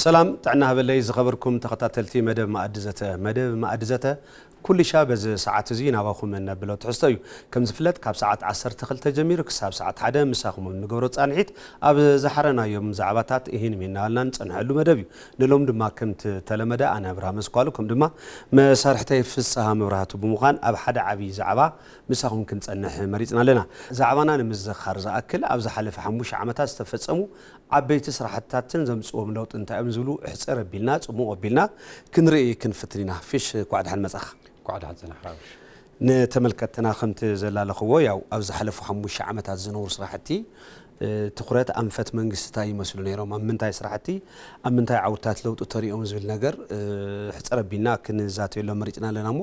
ሰላም ጥዕና ሃበለይ ዝኸበርኩም ተኸታተልቲ መደብ መኣዲ ዘተ። መደብ መኣዲ ዘተ ኩልሻ በዚ ሰዓት እዚ ናባኹም እነብሎ ትሕዝቶ እዩ። ከም ዝፍለጥ ካብ ሰዓት ዓሰርተ ክልተ ጀሚሩ ክሳብ ሰዓት ሓደ ምሳኹም ንገብሮ ጻንሒት ኣብ ዝሓረናዮም ዛዕባታት እሂን ሚናልና ንጸንሐሉ መደብ እዩ። ንሎም ድማ ከምቲ ተለመደ ኣነ ኣብርሃም ኣስኳሉ ከም ድማ መሳርሕተይ ፍስሃ መብራህቱ ብምዃን ኣብ ሓደ ዓብዪ ዛዕባ ምሳኹም ክንጸንሕ መሪጽና ኣለና። ዛዕባና ንምዝኻር ዝኣክል ኣብ ዝሓለፈ ሓሙሽተ ዓመታት ዝተፈጸሙ ዓበይቲ ስራሕትታትን ዘምጽዎም ለውጢ እንታይ እዮም ዝብሉ ሕጽር ኣቢልና ጽሙቕ ኣቢልና ክንርኢ ክንፍትን ኢና። ፊሽ እንኳዕ ደሓን መጻኻ። እንኳዕ ደሓን ጸናሕካ ኣብርሽ። ንተመልከትና ከምቲ ዘላለኽዎ ያው ኣብ ዝሓለፉ ሓሙሽተ ዓመታት ዝነበሩ ስራሕቲ ትኹረት ኣንፈት መንግስቲ እንታይ ይመስሉ ነይሮም፣ ኣብ ምንታይ ስራሕቲ ኣብ ምንታይ ዓውድታት ለውጢ ተሪኦም ዝብል ነገር ሕጽር ኣቢልና ክንዛተየሎም መሪጽና ኣለና። እሞ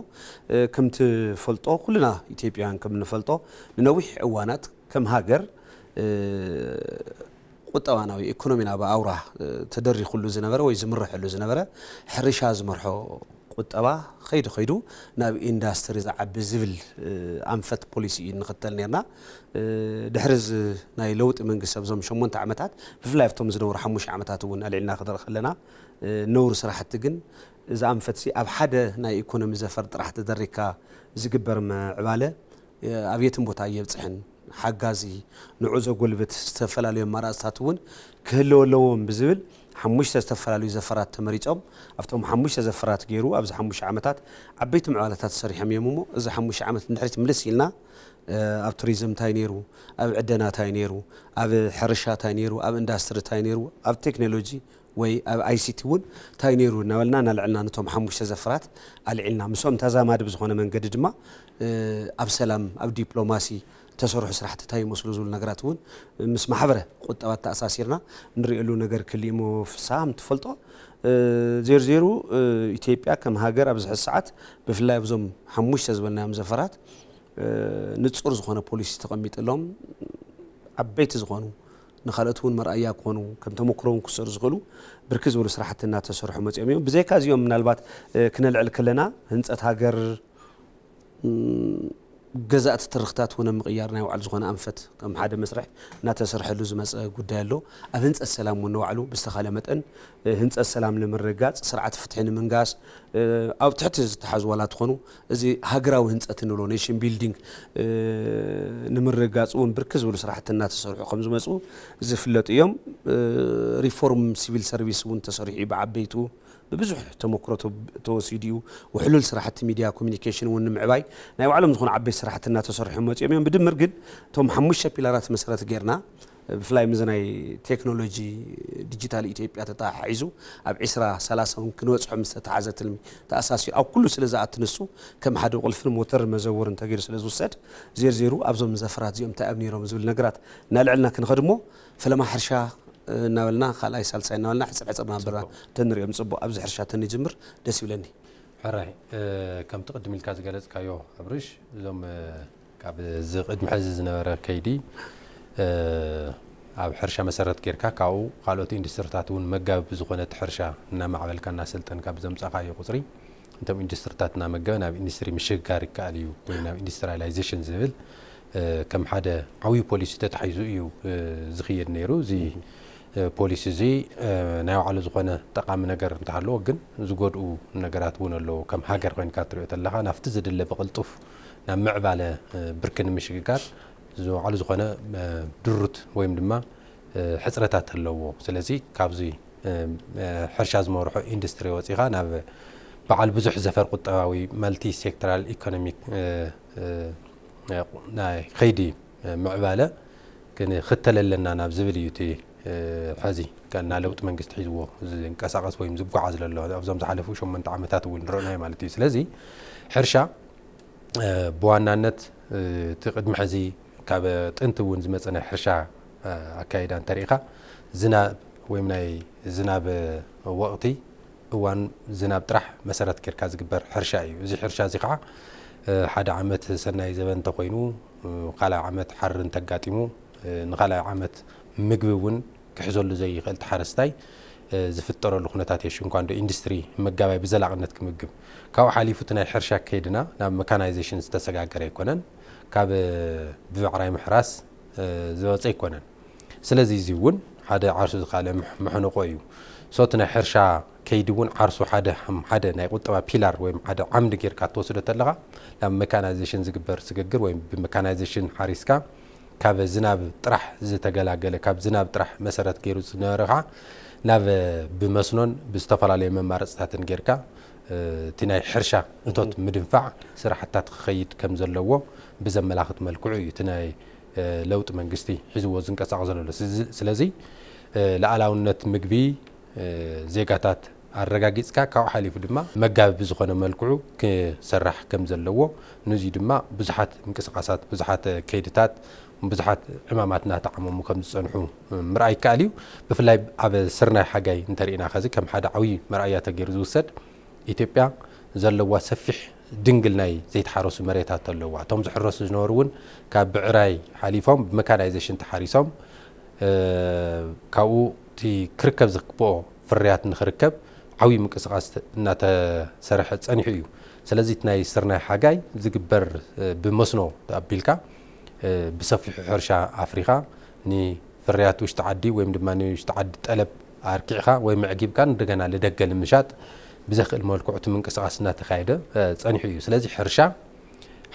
ከምቲ ፈልጦ ኩልና ኢትዮጵያውያን ከም ንፈልጦ ንነዊሕ እዋናት ከም ሃገር ቁጠባናዊ ኢኮኖሚና ብኣውራ ተደሪኹሉ ዝነበረ ወይ ዝምርሐሉ ዝነበረ ሕርሻ ዝመርሖ ቁጠባ ኸይዱ ኸይዱ ናብ ኢንዳስትሪ ዝዓቢ ዝብል ኣንፈት ፖሊሲ እዩ ንኽተል ነርና። ድሕሪ እዚ ናይ ለውጢ መንግስቲ ኣብዞም ሸሞንተ ዓመታት ብፍላይ ኣብቶም ዝነበሩ ሓሙሽተ ዓመታት እውን ኣልዒልና ክደር ከለና ነውሪ ስራሕቲ ግን እዚ ኣንፈትሲ ኣብ ሓደ ናይ ኢኮኖሚ ዘፈር ጥራሕ ተደሪካ ዝግበር ምዕባለ ኣብ የትን ቦታ እየብፅሕን ሓጋዚ ንዑ ዘጎልብት ዝተፈላለዩ ኣማራፅታት እውን ክህልው ኣለዎም ብዝብል ሓሙሽተ ዝተፈላለዩ ዘፈራት ተመሪፆም ኣብቶም ሓሙሽተ ዘፈራት ገይሩ ኣብዚ ሓሙሽተ ዓመታት ዓበይቲ ምዕባለታት ሰሪሖም እዮም። እሞ እዚ ሓሙሽተ ዓመት ንድሕሪት ምልስ ኢልና ኣብ ቱሪዝም እንታይ ነይሩ፣ ኣብ ዕደና እንታይ ነይሩ፣ ኣብ ሕርሻ እንታይ ነይሩ፣ ኣብ ኢንዳስትሪ እንታይ ነይሩ፣ ኣብ ቴክኖሎጂ ወይ ኣብ ኣይሲቲ እውን እንታይ ነይሩ እናበልና እናልዕልና ነቶም ሓሙሽተ ዘፈራት ኣልዒልና ምስኦም ተዛማዲ ብዝኾነ መንገዲ ድማ ኣብ ሰላም ኣብ ዲፕሎማሲ ተሰርሑ ስራሕቲ እንታይ ይመስሉ ዝብሉ ነገራት እውን ምስ ማሕበረ ቁጠባ ተኣሳሲርና ንሪእሉ ነገር ክልኢሞ ፍስሃ ምትፈልጦ ዜርዜሩ ኢትዮጵያ ከም ሃገር ኣብዚ ሕዚ ሰዓት ብፍላይ ኣብዞም ሓሙሽተ ዝበልናዮም ዘፈራት ንፁር ዝኾነ ፖሊሲ ተቐሚጥሎም ዓበይቲ ዝኾኑ ንካልኦት እውን መርኣያ ክኾኑ ከም ተመክሮ እውን ክሰሩ ዝኽእሉ ብርክት ዝበሉ ስራሕቲ እናተሰርሑ መፂኦም እዮም። ብዘይካ እዚኦም ምናልባት ክነልዕል ከለና ህንፀት ሃገር ገዛእቲ ትርኽታት እውን ኣብ ምቕያር ናይ ባዕሉ ዝኾነ ኣንፈት ከም ሓደ መስርሕ እናተሰርሐሉ ዝመፀ ጉዳይ ኣሎ። ኣብ ህንፀት ሰላም እውን ንባዕሉ ብዝተኻለ መጠን ህንፀት ሰላም ንምርግጋፅ ስርዓት ፍትሒ ንምንጋስ ኣብ ትሕቲ ዝተሓዙ ዋላ ትኾኑ እዚ ሃገራዊ ህንፀት እንብሎ ኔሽን ቢልዲንግ ንምርግጋፅ እውን ብርክ ዝበሉ ስራሕቲ እናተሰርሑ ከም ዝመፁ ዝፍለጡ እዮም። ሪፎርም ሲቪል ሰርቪስ እውን ተሰሪሑ እዩ ብዓበይቱ ብብዙሕ ተመክሮ ተወሲዱ እዩ። ውሕሉል ስራሕቲ ሚድያ ኮሚኒኬሽን እውን ንምዕባይ ናይ ባዕሎም ዝኾኑ ዓበይቲ ስራሕቲ እናተሰርሑ መፂኦም እዮም። ብድምር ግን እቶም ሓሙሽተ ፒላራት መሰረት ጌርና ብፍላይ ምዚ ናይ ቴክኖሎጂ ዲጂታል ኢትዮጵያ ተተሓሒዙ ኣብ ዒስራ ሰላሳ እውን ክንበፅሖ ምስ ተተሓዘ ትልሚ ተኣሳሲሩ ኣብ ኩሉ ስለ ዝኣቲ ንሱ ከም ሓደ ቁልፍን ሞተር መዘወርን ተገይሩ ስለ ዝውሰድ ዜርዜሩ ኣብዞም ዘፈራት እዚኦም እንታይ ኣብ ነይሮም ዝብል ነገራት እናልዕልና ክንኸድ እሞ ፈለማ ሕርሻ እናበልና ካልኣይ ሳልሳይ እናበልና ሕፅር ሕፅር ናበልና ተንሪኦም ፅቡቅ ኣብዚ ሕርሻ ተንጅምር ደስ ይብለኒ። ሕራይ ከምቲ ቅድም ኢልካ ዝገለፅካዮ ኣብርሽ እዞም ካብ እዚ ቅድሚ ሕዚ ዝነበረ ከይዲ ኣብ ሕርሻ መሰረት ጌርካ ካብኡ ካልኦት ኢንዱስትሪታት እውን መጋቢ ብዝኾነ እቲ ሕርሻ እናማዕበልካ እናሰልጠንካ ብዘምፃእካዮ ቁፅሪ እቶም ኢንዱስትሪታት እናመገበ ናብ ኢንዱስትሪ ምሽግጋር ይከኣል እዩ ወይ ናብ ኢንዱስትሪያላይዜሽን ዝብል ከም ሓደ ዓብዪ ፖሊሲ ተታሒዙ እዩ ዝኽየድ ነይሩ። እዚ ፖሊሲ እዚ ናይ ባዕሉ ዝኾነ ጠቓሚ ነገር እንተሃለዎ ግን ዝጎድኡ ነገራት እውን ኣለዎ። ከም ሃገር ኮይንካ ትሪኦ ተለኻ ናብቲ ዝድለ ብቕልጡፍ ናብ ምዕባለ ብርኪ ንምሽግጋር ዝባዕሉ ዝኾነ ድሩት ወይም ድማ ሕፅረታት ኣለዎ። ስለዚ ካብዚ ሕርሻ ዝመርሖ ኢንዱስትሪ ወፂኻ ናብ በዓል ብዙሕ ዘፈር ቁጠባዊ ማልቲ ሴክተራል ኢኮኖሚክ ናይ ከይዲ ምዕባለ ክንኽተል ኣለና ናብ ዝብል እዩ እቲ ሕዚ ከና ለውጢ መንግስቲ ሒዝዎ ዝንቀሳቐስ ወይም ዝጓዓዝ ዘሎ ኣብዞም ዝሓለፉ ሸሞንተ ዓመታት እውን ንረእናዮ ማለት እዩ። ስለዚ ሕርሻ ብዋናነት እቲ ቅድሚ ሕዚ ካብ ጥንቲ እውን ዝመፀ ናይ ሕርሻ ኣካይዳ እንተሪኢኻ ዝናብ ወይም ናይ ዝናብ ወቕቲ እዋን ዝናብ ጥራሕ መሰረት ጌርካ ዝግበር ሕርሻ እዩ። እዚ ሕርሻ እዚ ከዓ ሓደ ዓመት ሰናይ ዘበን እንተኮይኑ ካልኣይ ዓመት ሓሪ እንተጋጢሙ ንካልኣይ ዓመት ምግቢ እውን ክሕዘሉ ዘይኽእል ተሓረስታይ ዝፍጠረሉ ኩነታት የሽንኳ እንዶ ኢንዱስትሪ መጋባይ ብዘላቕነት ክምግብ ካብኡ ሓሊፉ እቲ ናይ ሕርሻ ከይድና ናብ መካናይዜሽን ዝተሰጋገረ ኣይኮነን። ካብ ብባዕራይ ምሕራስ ዝወፀ ኣይኮነን። ስለዚ እዚ እውን ሓደ ዓርሱ ዝካለ መሕንቆ እዩ። ሶቲ ናይ ሕርሻ ከይዲ እውን ዓርሱ ሓደ ከም ሓደ ናይ ቁጠባ ፒላር ወይም ሓደ ዓምዲ ጌርካ ትወስዶ ተለኻ ናብ መካናይዜሽን ዝግበር ስግግር ወይም ብመካናይዜሽን ሓሪስካ ካብ ዝናብ ጥራሕ ዝተገላገለ ካብ ዝናብ ጥራሕ መሰረት ገይሩ ዝነበረ ከዓ ናብ ብመስኖን ብዝተፈላለዩ መማረፅታትን ጌርካ እቲ ናይ ሕርሻ እቶት ምድንፋዕ ስራሕታት ክኸይድ ከም ዘለዎ ብዘመላኽት መልክዑ እዩ እቲ ናይ ለውጢ መንግስቲ ሒዝዎ ዝንቀሳቐስ ዘሎ። ስለዚ ሉዓላውነት ምግቢ ዜጋታት ኣረጋጊፅካ ካብኡ ሓሊፉ ድማ መጋቢ ብዝኾነ መልክዑ ክሰራሕ ከም ዘለዎ፣ ንዙይ ድማ ብዙሓት ምንቅስቃሳት ብዙሓት ከይድታት ብዙሓት ዕማማት እናተዓመሙ ከም ዝፀንሑ ምርኣይ ይከኣል እዩ። ብፍላይ ኣብ ስርናይ ሓጋይ እንተሪእና ከዚ ከም ሓደ ዓብዪ መርኣያ ተገይሩ ዝውሰድ ኢትዮጵያ ዘለዋ ሰፊሕ ድንግል ናይ ዘይተሓረሱ መሬታት ኣለዋ። እቶም ዝሕረሱ ዝነበሩ እውን ካብ ብዕራይ ሓሊፎም ብመካናይዜሽን ተሓሪሶም ካብኡ እቲ ክርከብ ዝግብኦ ፍርያት ንክርከብ ዓብዪ ምንቅስቃስ እናተሰርሐ ፀኒሑ እዩ። ስለዚ እቲ ናይ ስርናይ ሓጋይ ዝግበር ብመስኖ ኣቢልካ ብሰፊሑ ሕርሻ ኣፍሪኻ ንፍርያት ውሽጢ ዓዲ ወይም ድማ ንውሽጢ ዓዲ ጠለብ ኣርኪዕካ ወይ መዕጊብካ እንደገና ልደገ ንምሻጥ ብዘኽእል መልክዑ እቲ ምንቅስቃስ እናተኻየደ ፀኒሑ እዩ። ስለዚ ሕርሻ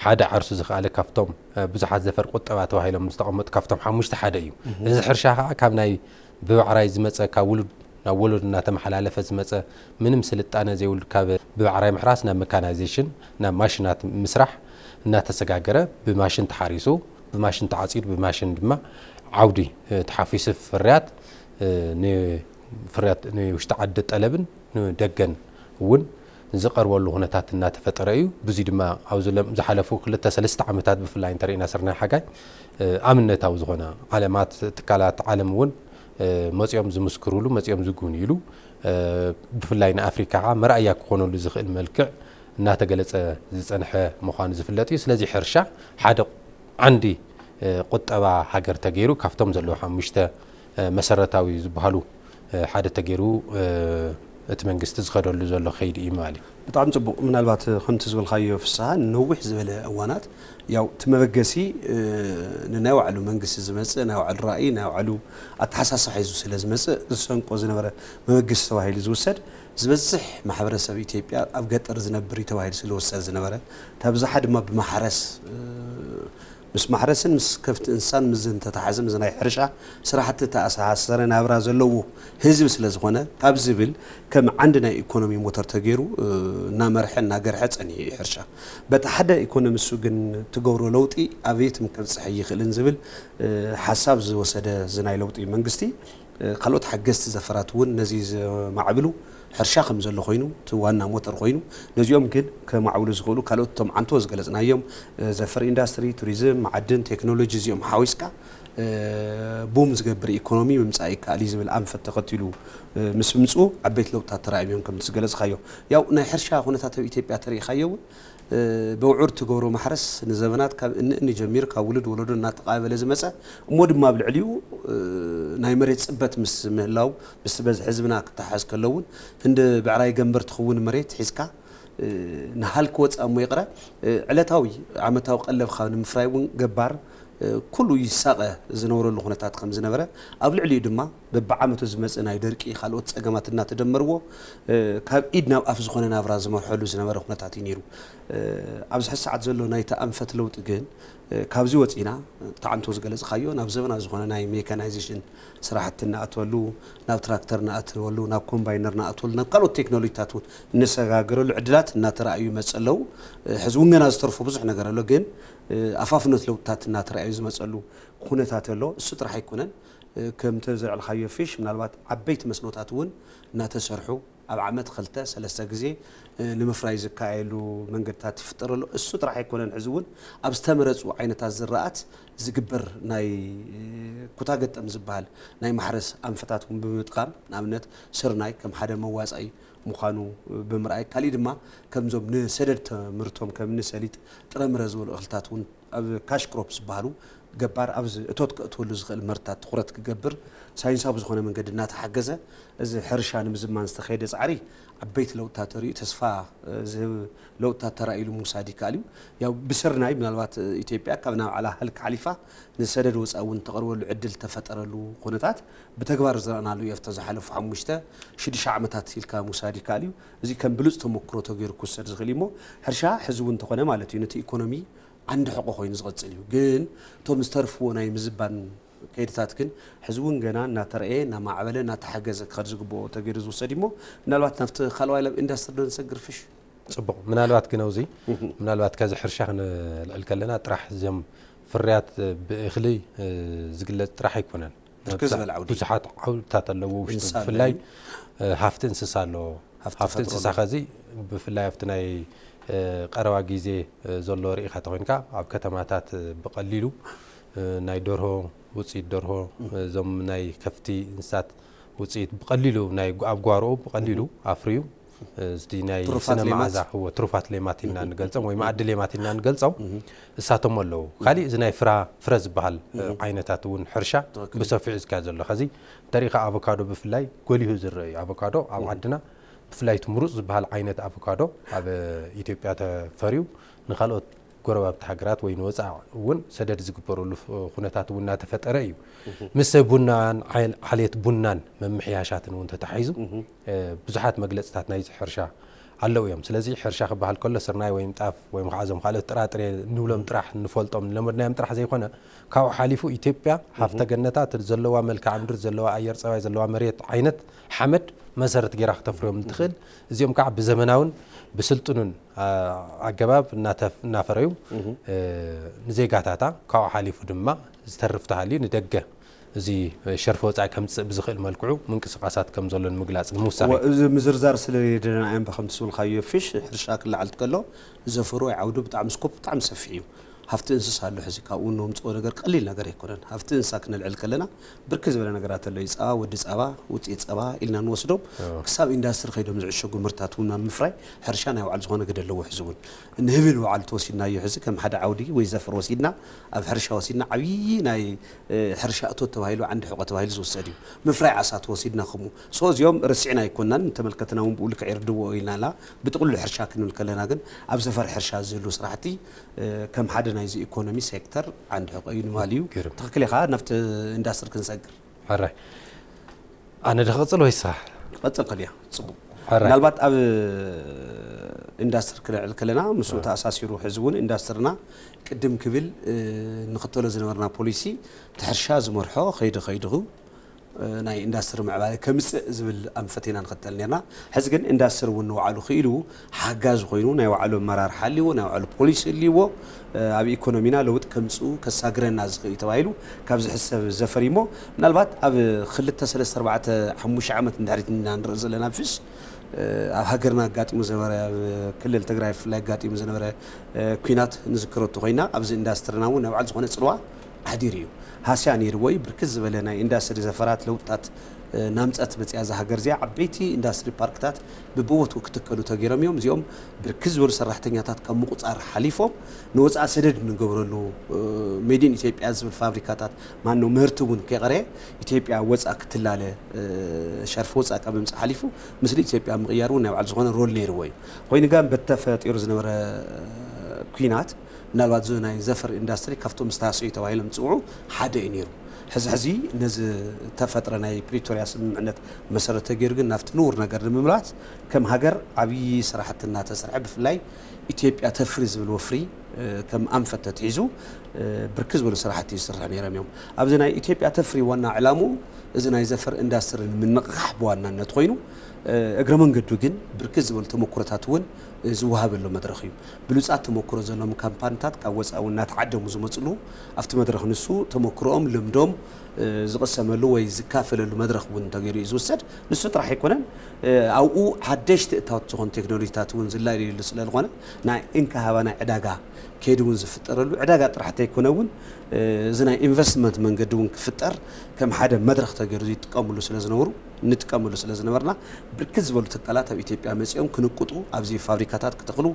ሓደ ዓርሱ ዝኸኣለ ካብቶም ብዙሓት ዘፈር ቁጠባ ተባሂሎም ዝተቐመጡ ካብቶም ሓሙሽተ ሓደ እዩ። እዚ ሕርሻ ከዓ ካብ ናይ ብባዕራይ ዝመፀ ካብ ውሉድ ናብ ወለዶ እናተመሓላለፈ ዝመፀ ምንም ስልጣነ ዘይብሉ ካብ ብባዕራይ ምሕራስ ናብ መካናይዜሽን ናብ ማሽናት ምስራሕ እናተሰጋገረ ብማሽን ተሓሪሱ ብማሽን ተዓፂዱ ብማሽን ድማ ዓውዲ ተሓፊሱ ፍርያት ንፍርያት ንውሽጢ ዓዲ ጠለብን ንደገን እውን ዝቐርበሉ ኩነታት እናተፈጠረ እዩ። ብዙይ ድማ ኣብዚ ዝሓለፉ ክልተ ሰለስተ ዓመታት ብፍላይ እንተሪእና ስርናይ ሓጋይ ኣብነታዊ ዝኾነ ዓለማት ትካላት ዓለም እውን መፂኦም ዝምስክሩሉ መፂኦም ዝጉብንዩሉ ብፍላይ ንኣፍሪካ ከዓ መርኣያ ክኾነሉ ዝኽእል መልክዕ እናተገለፀ ዝፀንሐ ምዃኑ ዝፍለጥ እዩ። ስለዚ ሕርሻ ሓደ ዓንዲ ቁጠባ ሃገር ተገይሩ ካብቶም ዘለዉ ሓሙሽተ መሰረታዊ ዝበሃሉ ሓደ ተገይሩ እቲ መንግስቲ ዝኸደሉ ዘሎ ከይዲ እዩ ማለት እዩ። ብጣዕሚ ፅቡቕ። ምናልባት ከምቲ ዝበልካዮ ፍስሃ ንነዊሕ ዝበለ እዋናት ያው እቲ መበገሲ ንናይ ባዕሉ መንግስቲ ዝመፅእ ናይ ባዕሉ ራእይ ናይ ባዕሉ ኣተሓሳስባ ሒዙ ስለ ዝመፅእ ዝሰንቆ ዝነበረ መበገሲ ተባሂሉ ዝውሰድ ዝበዝሕ ማሕበረሰብ ኢትዮጵያ ኣብ ገጠር ዝነብር እዩ ተባሂሉ ስለ ዝውሰድ ዝነበረ እታ ብዝሓ ድማ ብማሕረስ ምስ ማሕረስን ምስ ከፍቲ እንስሳን ምስ ዝተተሓዘ ምስ ናይ ሕርሻ ስራሕቲ ተኣሳሰረ ናብራ ዘለዎ ህዝቢ ስለ ዝኾነ ካብ ዝብል ከም ዓንዲ ናይ ኢኮኖሚ ሞተር ተገይሩ እናመርሐ እናገርሐ ፀኒሑ እዩ ሕርሻ። በቲ ሓደ ኢኮኖሚ እሱ ግን ትገብሮ ለውጢ ኣበየትም ከብፅሕ ይኽእልን ዝብል ሓሳብ ዝወሰደ እዚ ናይ ለውጢ መንግስቲ ካልኦት ሓገዝቲ ዘፈራት እውን ነዚ ዘማዕብሉ ሕርሻ ከም ዘሎ ኮይኑ እቲ ዋና ሞተር ኮይኑ ነዚኦም ግን ከማዕብሉ ዝኽእሉ ካልኦት እቶም ዓንቶ ዝገለፅናዮም ዘፈር ኢንዳስትሪ፣ ቱሪዝም፣ መዓድን፣ ቴክኖሎጂ እዚኦም ሓዊስካ ቡም ዝገብር ኢኮኖሚ ምምፃእ ይከኣል እዩ ዝብል ኣንፈት ተኸቲሉ ምስ ምምፅኡ ዓበይቲ ለውጥታት ተራእዮም እዮም ከም ዝገለፅካዮ። ያው ናይ ሕርሻ ኩነታት ኣብ ኢትዮጵያ ተሪኢኻዮ እውን ብውዑር ትገብሮ ማሕረስ ንዘበናት ካብ እኒ እኒ ጀሚሩ ካብ ውሉድ ወለዶ እናተቓበለ ዝመፀ እሞ ድማ ኣብ ልዕሊኡ ናይ መሬት ፅበት ምስ ምህላው ምስቲ በዝሒ ህዝብና ክተሓዝ ከሎ እውን ክንዲ ብዕራይ ገንበር ትኽውን መሬት ሒዝካ ንሃልኪ ወፃእ እሞ ይቕረ ዕለታዊ ዓመታዊ ቀለብካ ንምፍራይ እውን ገባር ኩሉ ይሳቐ ዝነበረሉ ኩነታት ከም ዝነበረ ኣብ ልዕሊኡ ድማ በብዓመቱ ዝመፅእ ናይ ደርቂ ካልኦት ፀገማት እናተደመርዎ ካብ ኢድ ናብ ኣፍ ዝኾነ ናብራ ዝመርሐሉ ዝነበረ ኩነታት እዩ ነይሩ። ኣብዚ ሕዚ ሰዓት ዘሎ ናይቲ ኣንፈት ለውጢ ግን ካብዚ ወፂና እቲ ዓንቶ ዝገለፅካዮ ናብ ዘበናዊ ዝኾነ ናይ ሜካናይዜሽን ስራሕቲ እናኣተወሉ ናብ ትራክተር እናኣተወሉ ናብ ኮምባይነር እናኣተወሉ ናብ ካልኦት ቴክኖሎጂታት እውን እንሰጋገረሉ ዕድላት እናተረኣዩ ይመፅእ ኣለዉ። ሕዚ እውን ገና ዝተርፎ ብዙሕ ነገር ኣሎ ግን ኣፋፍኖት ለውጥታት እናተረኣዩ ዝመፀሉ ኩነታት ኣሎ። እሱ ጥራሕ ኣይኮነን። ከምቲ ዘልዓልካዮ ፊሽ ምናልባት ዓበይቲ መስኖታት እውን እናተሰርሑ ኣብ ዓመት ክልተ ሰለስተ ግዜ ንምፍራይ ዝከኣየሉ መንገድታት ይፍጠር ኣሎ። እሱ ጥራሕ ኣይኮነን፣ ሕዚ እውን ኣብ ዝተመረፁ ዓይነታት ዝራኣት ዝግበር ናይ ኩታ ገጠም ዝበሃል ናይ ማሕረስ ኣንፈታት እውን ብምጥቃም ንኣብነት ስርናይ ከም ሓደ መዋፃኢ ምዃኑ ብምርኣይ፣ ካሊእ ድማ ከምዞም ንሰደድ ተምህርቶም ከም ንሰሊጥ ጥረምረ ዝበሉ እኽልታት እውን ኣብ ካሽ ክሮፕ ዝበሃሉ ገባር ኣብዚ እቶት ከእትወሉ ዝኽእል ምህርትታት ትኹረት ክገብር ሳይንሳዊ ብዝኾነ መንገዲ እናተሓገዘ እዚ ሕርሻ ንምዝማን ዝተኸየደ ፃዕሪ ዓበይቲ ለውጥታት ተርእዩ ተስፋ ዝህብ ለውጥታት ተራእይሉ ምውሳድ ይከኣል እዩ። ያው ብስርናይ ምናልባት ኢትዮጵያ ካብ ናይ ባዕላ ሃልኪ ሓሊፋ ንሰደድ ወፃኢ እውን ተቕርበሉ ዕድል ተፈጠረሉ ኩነታት ብተግባር ዝረኣናሉ እዩ። ኣብቲ ዝሓለፉ ሓሙሽተ ሽዱሽተ ዓመታት ኢልካ ምውሳድ ይከኣል እዩ። እዚ ከም ብሉፅ ተመክሮ ተገይሩ ክውሰድ ዝኽእል እዩ እሞ ሕርሻ ሕዚ እውን እንተኾነ ማለት እዩ ነቲ ኢኮኖሚ ዓንዲ ሕቆ ኮይኑ ዝቐፅል እዩ። ግን እቶም ዝተርፍዎ ናይ ምዝባን ከይድታት ግን ሕዚ እውን ገና እናተረእየ እናማዕበለ እናተሓገዘ ክኸድ ዝግብኦ ተገይሩ ዝውሰድ እዩ እሞ ምናልባት ናብቲ ካልዋይ ላብ ኢንዳስትሪ ዶ ንሰግር ፍሽ? ጽቡቕ። ምናልባት ግን ኣብዚ ምናልባት ከዚ ሕርሻ ክንልዕል ከለና ጥራሕ እዚም ፍርያት ብእኽሊ ዝግለጽ ጥራሕ ኣይኮነን። ብርክት ዝበለ ዓውዲ። ብዙሓት ዓውድታት ኣለዎ ውሽጡ። እንስሳ ብፍላይ ኣለዩ። ሃፍቲ እንስሳ ኣለዎ። ሃፍቲ ሃፍቲ ተፈጥሮ እንስሳ ኣለዎ። ከዚ ብፍላይ ኣብቲ ናይ ቀረባ ግዜ ዘሎ ርኢኻ ተኾይንካ ኣብ ከተማታት ብቐሊሉ ናይ ደርሆ ውፅኢት ደርሆ እዞም ናይ ከፍቲ እንስሳት ውፅኢት ብቐሊሉ ናይ ጓ- ኣብ ጓሮኡ ብቐሊሉ ኣፍርዩ እዚ ናይ ትሩፋት ስነ ሌማት። መዓዛ እዎ ትሩፋት ሌማት ኢልና ንገልጾም ወይ መኣዲ ሌማት ኢልና ንገልጾም እሳቶም ኣለዉ። ካሊእ እዚ ናይ ፍራ ፍረ ዝበሃል ዓይነታት እውን ሕርሻ ትኽክል። ብሰፊሑ ዝካየድ ዘሎ ከዚ እንተሪኢኻ ኣቮካዶ ብፍላይ ጎሊሁ ዝረአ እዩ። ኣቮካዶ ኣብ ዓድና ብፍላይ እቲ ምሩፅ ዝበሃል ዓይነት ኣቮካዶ ኣብ ኢትዮጵያ ተፈርዩ ንካልኦት ጎረባብቲ ሃገራት ወይ ንወፃኢ እውን ሰደድ ዝግበረሉ ኩነታት እውን እናተፈጠረ እዩ። ምስ ቡናን ዓል- ዓሌት ቡናን መምሕያሻትን እውን ተታሒዙ ብዙሓት መግለፅታት ናይዚ ሕርሻ ኣለዉ እዮም። ስለዚ ሕርሻ ክበሃል ከሎ ስርናይ ወይም ጣፍ ወይም ከዓ እዞም ካልኦት ጥራጥሬ ንብሎም ጥራሕ ንፈልጦም ንለመድናዮም ጥራሕ ዘይኮነ ካብኡ ሓሊፉ ኢትዮጵያ ሃፍተ ገነታ ዘለዋ መልክዓ ምድሪ ዘለዋ ኣየር ፀባይ ዘለዋ መሬት ዓይነት ሓመድ መሰረት ገይራ ክተፍርዮም እንትኽእል እዚኦም ከዓ ብዘመናውን ብስልጡኑን ኣገባብ እናፈረዩ ንዜጋታታ ካብኡ ሓሊፉ ድማ ዝተርፍ ተሃልዩ ንደገ እዚ ሸርፊ ወፃኢ ከምፅእ ብዝኽእል መልክዑ ምንቅስቃሳት ከም ዘሎ ንምግላፅ ንምውሳኽ እዩ። እዚ ምዝርዛር ስለ ደለና እዮም ከምቲ ዝብልካዮ ፍሽ ሕርሻ ክለዓል ከሎ ዘፈርዎ ዓውዲ ብጣዕሚ ስኮፕ ብጣዕሚ ሰፊሕ እዩ። ሃፍቲ እንስሳ ኣሎ ሕዚ ካብኡ እነምፅኦ ነገር ቀሊል ነገር ኣይኮነን። ሃፍቲ እንስሳ ክነልዕል ከለና ብርክት ዝበለ ነገራት ኣሎ እዩ። ፀባ ወዲ ፀባ ውፅኢት ፀባ ኢልና ንወስዶም ክሳብ ኢንዳስትሪ ከይዶም ዝዕሸጉ ምህርታት እውን ኣብ ምፍራይ ሕርሻ ናይ ባዕሉ ዝኾነ ግደ ኣለዎ። ሕዚ እውን ንህቢ ንባዕሉ ተወሲድናዮ ሕዚ ከም ሓደ ዓውዲ ወይ ዘፈር ወሲድና ኣብ ሕርሻ ወሲድና ዓብዪ ናይ ሕርሻ እቶት ተባሂሉ ዓንዲ ሕቆ ተባሂሉ ዝውሰድ እዩ። ምፍራይ ዓሳ ተወሲድና ከምኡ ሶ እዚኦም ረሲዕና ኣይኮናን ተመልከትና እውን ብኡ ልክዕ ይርድዎ ኢልና ብጥቕሉ ሕርሻ ክንብል ከለና ግን ኣብ ዘፈር ሕርሻ ዝህሉ ስራሕቲ ከም ሓደ ናይዚ ኢኮኖሚ ሴክተር ዓንዲ ሕቆ እዩ ንማል እዩ። ትኽክል ኢኻ። ናብቲ ኢንዳስትሪ ክንሰግር ሕራይ ኣነ ድኽቕፅል ወይሳ ቀፅል ከልያ ጽቡቅ። ሕራይ ምናልባት ኣብ ኢንዳስትሪ ክነዕል ከለና ምስኡ ተኣሳሲሩ ሕዚ እውን ኢንዳስትርና ቅድም ክብል ንኽተሎ ዝነበርና ፖሊሲ እቲ ሕርሻ ዝመርሖ ከይዲ ከይድኹ ናይ ኢንዳስትሪ ምዕባለ ከምፅእ ዝብል ኣንፈት ኢና ንኽተል ነርና። ሕዚ ግን ኢንዳስትሪ እውን ንባዕሉ ክኢሉ ሓጋዚ ኮይኑ ናይ ባዕሉ ኣመራርሓ ኣልዎ ናይ ባዕሉ ፖሊሲ ህልዎ ኣብ ኢኮኖሚና ለውጥ ከምፅኡ ከሳግረና ዝኽእል እዩ ተባሂሉ ካብ ዝሕሰብ ዘፈር እሞ ምናልባት ኣብ ክልተ ሰለስተ ኣርባዕተ ሓሙሽተ ዓመት ንድሕሪት ኢና ንርኢ ዘለና ፍሽ ኣብ ሃገርና ኣጋጢሙ ዝነበረ ኣብ ክልል ትግራይ ብፍላይ ኣጋጢሙ ዝነበረ ኩናት ንዝክረቱ ኮይና ኣብዚ ኢንዳስትርና እውን ናይ ባዕሉ ዝኾነ ፅልዋ ኣሕዲሩ እዩ። ሃስያ ነይርዎ እዩ። ብርክት ዝበለ ናይ ኢንዳስትሪ ዘፈራት ለውጥታት ናምፀት መፅያ እዛ ሃገር እዚኣ ዓበይቲ ኢንዳስትሪ ፓርክታት ብብቦትኡ ክትከሉ ተገይሮም እዮም። እዚኦም ብርክት ዝበሉ ሰራሕተኛታት ካብ ምቁፃር ሓሊፎም ንወፃኢ ሰደድ ንገብረሉ ሜድ ኢን ኢትዮጵያ ዝብል ፋብሪካታት ማኖ ምህርቲ እውን ከይቀረየ ኢትዮጵያ ወፃ ክትላለ ሸርፊ ወፃ ካብ ምምፃእ ሓሊፉ ምስሊ ኢትዮጵያ ምቕያር እውን ናይ ባዕሉ ዝኾነ ሮል ነይርዎ እዩ። ኮይኑ ግን በተፈጢሩ ዝነበረ ኩናት ምናልባት እዚ ናይ ዘፈር ኢንዳስትሪ ካብቶም ዝተሃሰዩ ተባሂሎም ዝፅውዑ ሓደ እዩ ነይሩ። ሕዚ ሕዚ ነዚ ተፈጥረ ናይ ፕሪቶርያ ስምምዕነት መሰረት ተገይሩ ግን ናብቲ ንቡር ነገር ንምምላስ ከም ሃገር ዓብዪ ስራሕቲ እናተሰርሐ ብፍላይ ኢትዮጵያ ተፍሪ ዝብል ወፍሪ ከም ኣንፈት ተትሒዙ ብርክት ዝበሉ ስራሕቲ ይስራሕ ነይሮም እዮም። ኣብዚ ናይ ኢትዮጵያ ተፍሪ ዋና ዕላምኡ እዚ ናይ ዘፈር ኢንዳስትሪ ንምንቕቓሕ ብዋናነት ኮይኑ እግረ መንገዱ ግን ብርክት ዝበሉ ተመኩሮታት እውን ዝወሃበሉ መድረኽ እዩ። ብሉፃት ተመኩሮ ዘለዎም ካምፓኒታት ካብ ወፃኢ እውን እናተዓደሙ ዝመፅሉ ኣብቲ መድረኽ ንሱ ተመኩሮኦም ልምዶም ዝቕሰመሉ ወይ ዝካፈለሉ መድረኽ እውን ተገይሩ እዩ ዝውሰድ። ንሱ ጥራሕ ኣይኮነን ኣብኡ ሓደሽቲ እታወት ዝኾኑ ቴክኖሎጂታት እውን ዝላለየሉ ስለ ዝኾነ ናይ እንካሃባ ናይ ዕዳጋ ከይዲ እውን ዝፍጠረሉ ዕዳጋ ጥራሕ እንተይኮነ እውን እዚ ናይ ኢንቨስትመንት መንገዲ እውን ክፍጠር ከም ሓደ መድረኽ ተገይሩ ይጥቀምሉ ስለ ዝነበሩ፣ እንጥቀመሉ ስለ ዝነበርና፣ ብርክት ዝበሉ ትካላት ኣብ ኢትዮጵያ መፂኦም ክንቅጡ፣ ኣብዚ ፋብሪካታት ክተኽሉ፣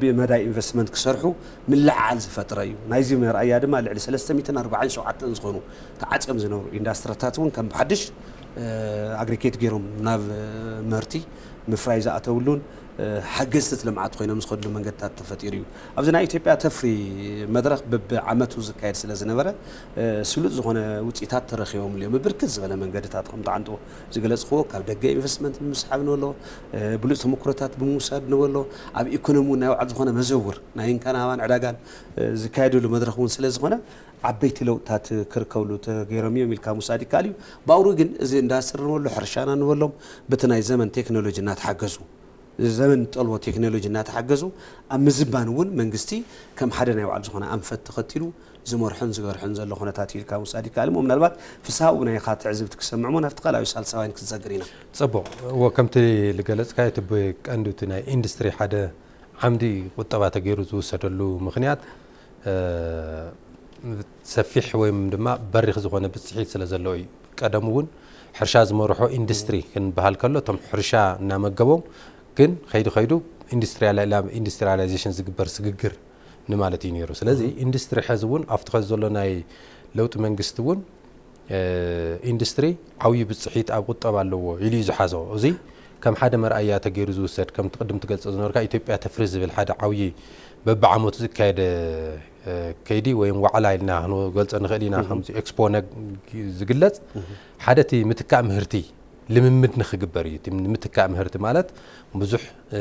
ብመዳይ ኢንቨስትመንት ክሰርሑ ምልዕዓል ዝፈጥረ እዩ። ናይዚ መርኣያ ድማ ልዕሊ ሰለስተ ሚእትን ኣርባዓን ሸውዓተን ዝኾኑ ተዓፅዮም ዝነበሩ ኢንዳስትሪታት እውን ከም ብሓድሽ ኣግሪጌት ገይሮም ናብ ምህርቲ ምፍራይ ዝኣተውሉን ሓገዝቲ ልምዓት ኮይኖም ዝኸድሉ መንገድታት ተፈጢሩ እዩ። ኣብዚ ናይ ኢትዮጵያ ተፍሪ መድረኽ በብዓመቱ ዝካየድ ስለ ዝነበረ፣ ስሉጥ ዝኾነ ውፅኢታት ተረኺቦምሉ እዮም። ብብርክት ዝበለ መንገድታት ከም ተዓንቶ ዝገለፅክዎ፣ ካብ ደገ ኢንቨስትመንት ንምስሓብ ንበሎ፣ ብሉፅ ተመክሮታት ብምውሳድ ንበሎ፣ ኣብ ኢኮኖሚ እውን ናይ ባዕሉ ዝኾነ መዘውር ናይ እንካን ሃባን ዕዳጋን ዝካየደሉ መድረኽ እውን ስለ ዝኾነ፣ ዓበይቲ ለውጥታት ክርከብሉ ተገይሮም እዮም ኢልካ ምውሳድ ይከኣል እዩ። ብኣውሩ ግን እዚ ኢንዳስትሪ ንበሎ፣ ሕርሻና ንበሎም፣ በቲ ናይ ዘመን ቴክኖሎጂ እናተሓገዙ፣ ዘመን ጠልቦ ቴክኖሎጂ እናተሓገዙ ኣብ ምዝባን እውን መንግስቲ ከም ሓደ ናይ ባዕሉ ዝኾነ ኣንፈት ተኸቲሉ ዝመርሖን ዝገርሖን ዘሎ ኩነታት እዩ ኢልካ ምውሳድ ይከኣል እሞ፣ ምናልባት ፍስሃ ውብናይ ኢኻ ትዕዝብቲ ክሰምዕ እሞ፣ ናብቲ ካልኣዊ ሳልሳዋይን ክንሰግር ኢና። ጽቡቕ። እዎ፣ ከምቲ ዝገለጽካዮ፣ እቲ ብቀንዱ እቲ ናይ ኢንዱስትሪ ሓደ ዓምዲ ቁጠባ ተገይሩ ዝውሰደሉ ምኽንያት፣ እ፣ ሰፊሕ ወይም ድማ በሪኽ ዝኾነ ብጽሒት ስለ ዘለዎ እዩ። ቀደም እውን ሕርሻ ዝመርሖ ኢንዱስትሪ ክንበሃል ከሎ፣ እቶም ሕርሻ እናመገቦም፣ ግን ከይዱ ከይዱ ኢንዱስትሪያላ-፣ ናብ ኢንዱስትሪያላይዜሽን ዝግበር ስግግር ንማለት እዩ ነይሩ። ስለዚ ኢንዱስትሪ ሕዚ እውን ኣብቲ ከዚ ዘሎ ናይ ለውጢ መንግስቲ እውን፣ እ፣ ኢንዱስትሪ ዓብዪ ብጽሒት ኣብ ቁጠባ ኣለዎ ኢሉ እዩ ዝሓዞ። እዚ ከም ሓደ መርኣያ ተገይሩ ዝውሰድ፣ ከምቲ ቅድም ትገልጾ ዝነበርካ ኢትዮጵያ ተፍሪ ዝብል ሓደ ዓብዪ በብዓመቱ ዝካየድ፣ እ፣ ከይዲ ወይም ዋዕላ ኢልና ክንገልጾ ንኽእል ኢና። ከምዚ ኤክስፖ ነግ-፣ ዝግለጽ ሓደ እቲ ምትካእ ምህርቲ ልምምድ ንኽግበር እዩ። እቲ ምትካእ ምህርቲ ማለት ብዙሕ፣ እ፣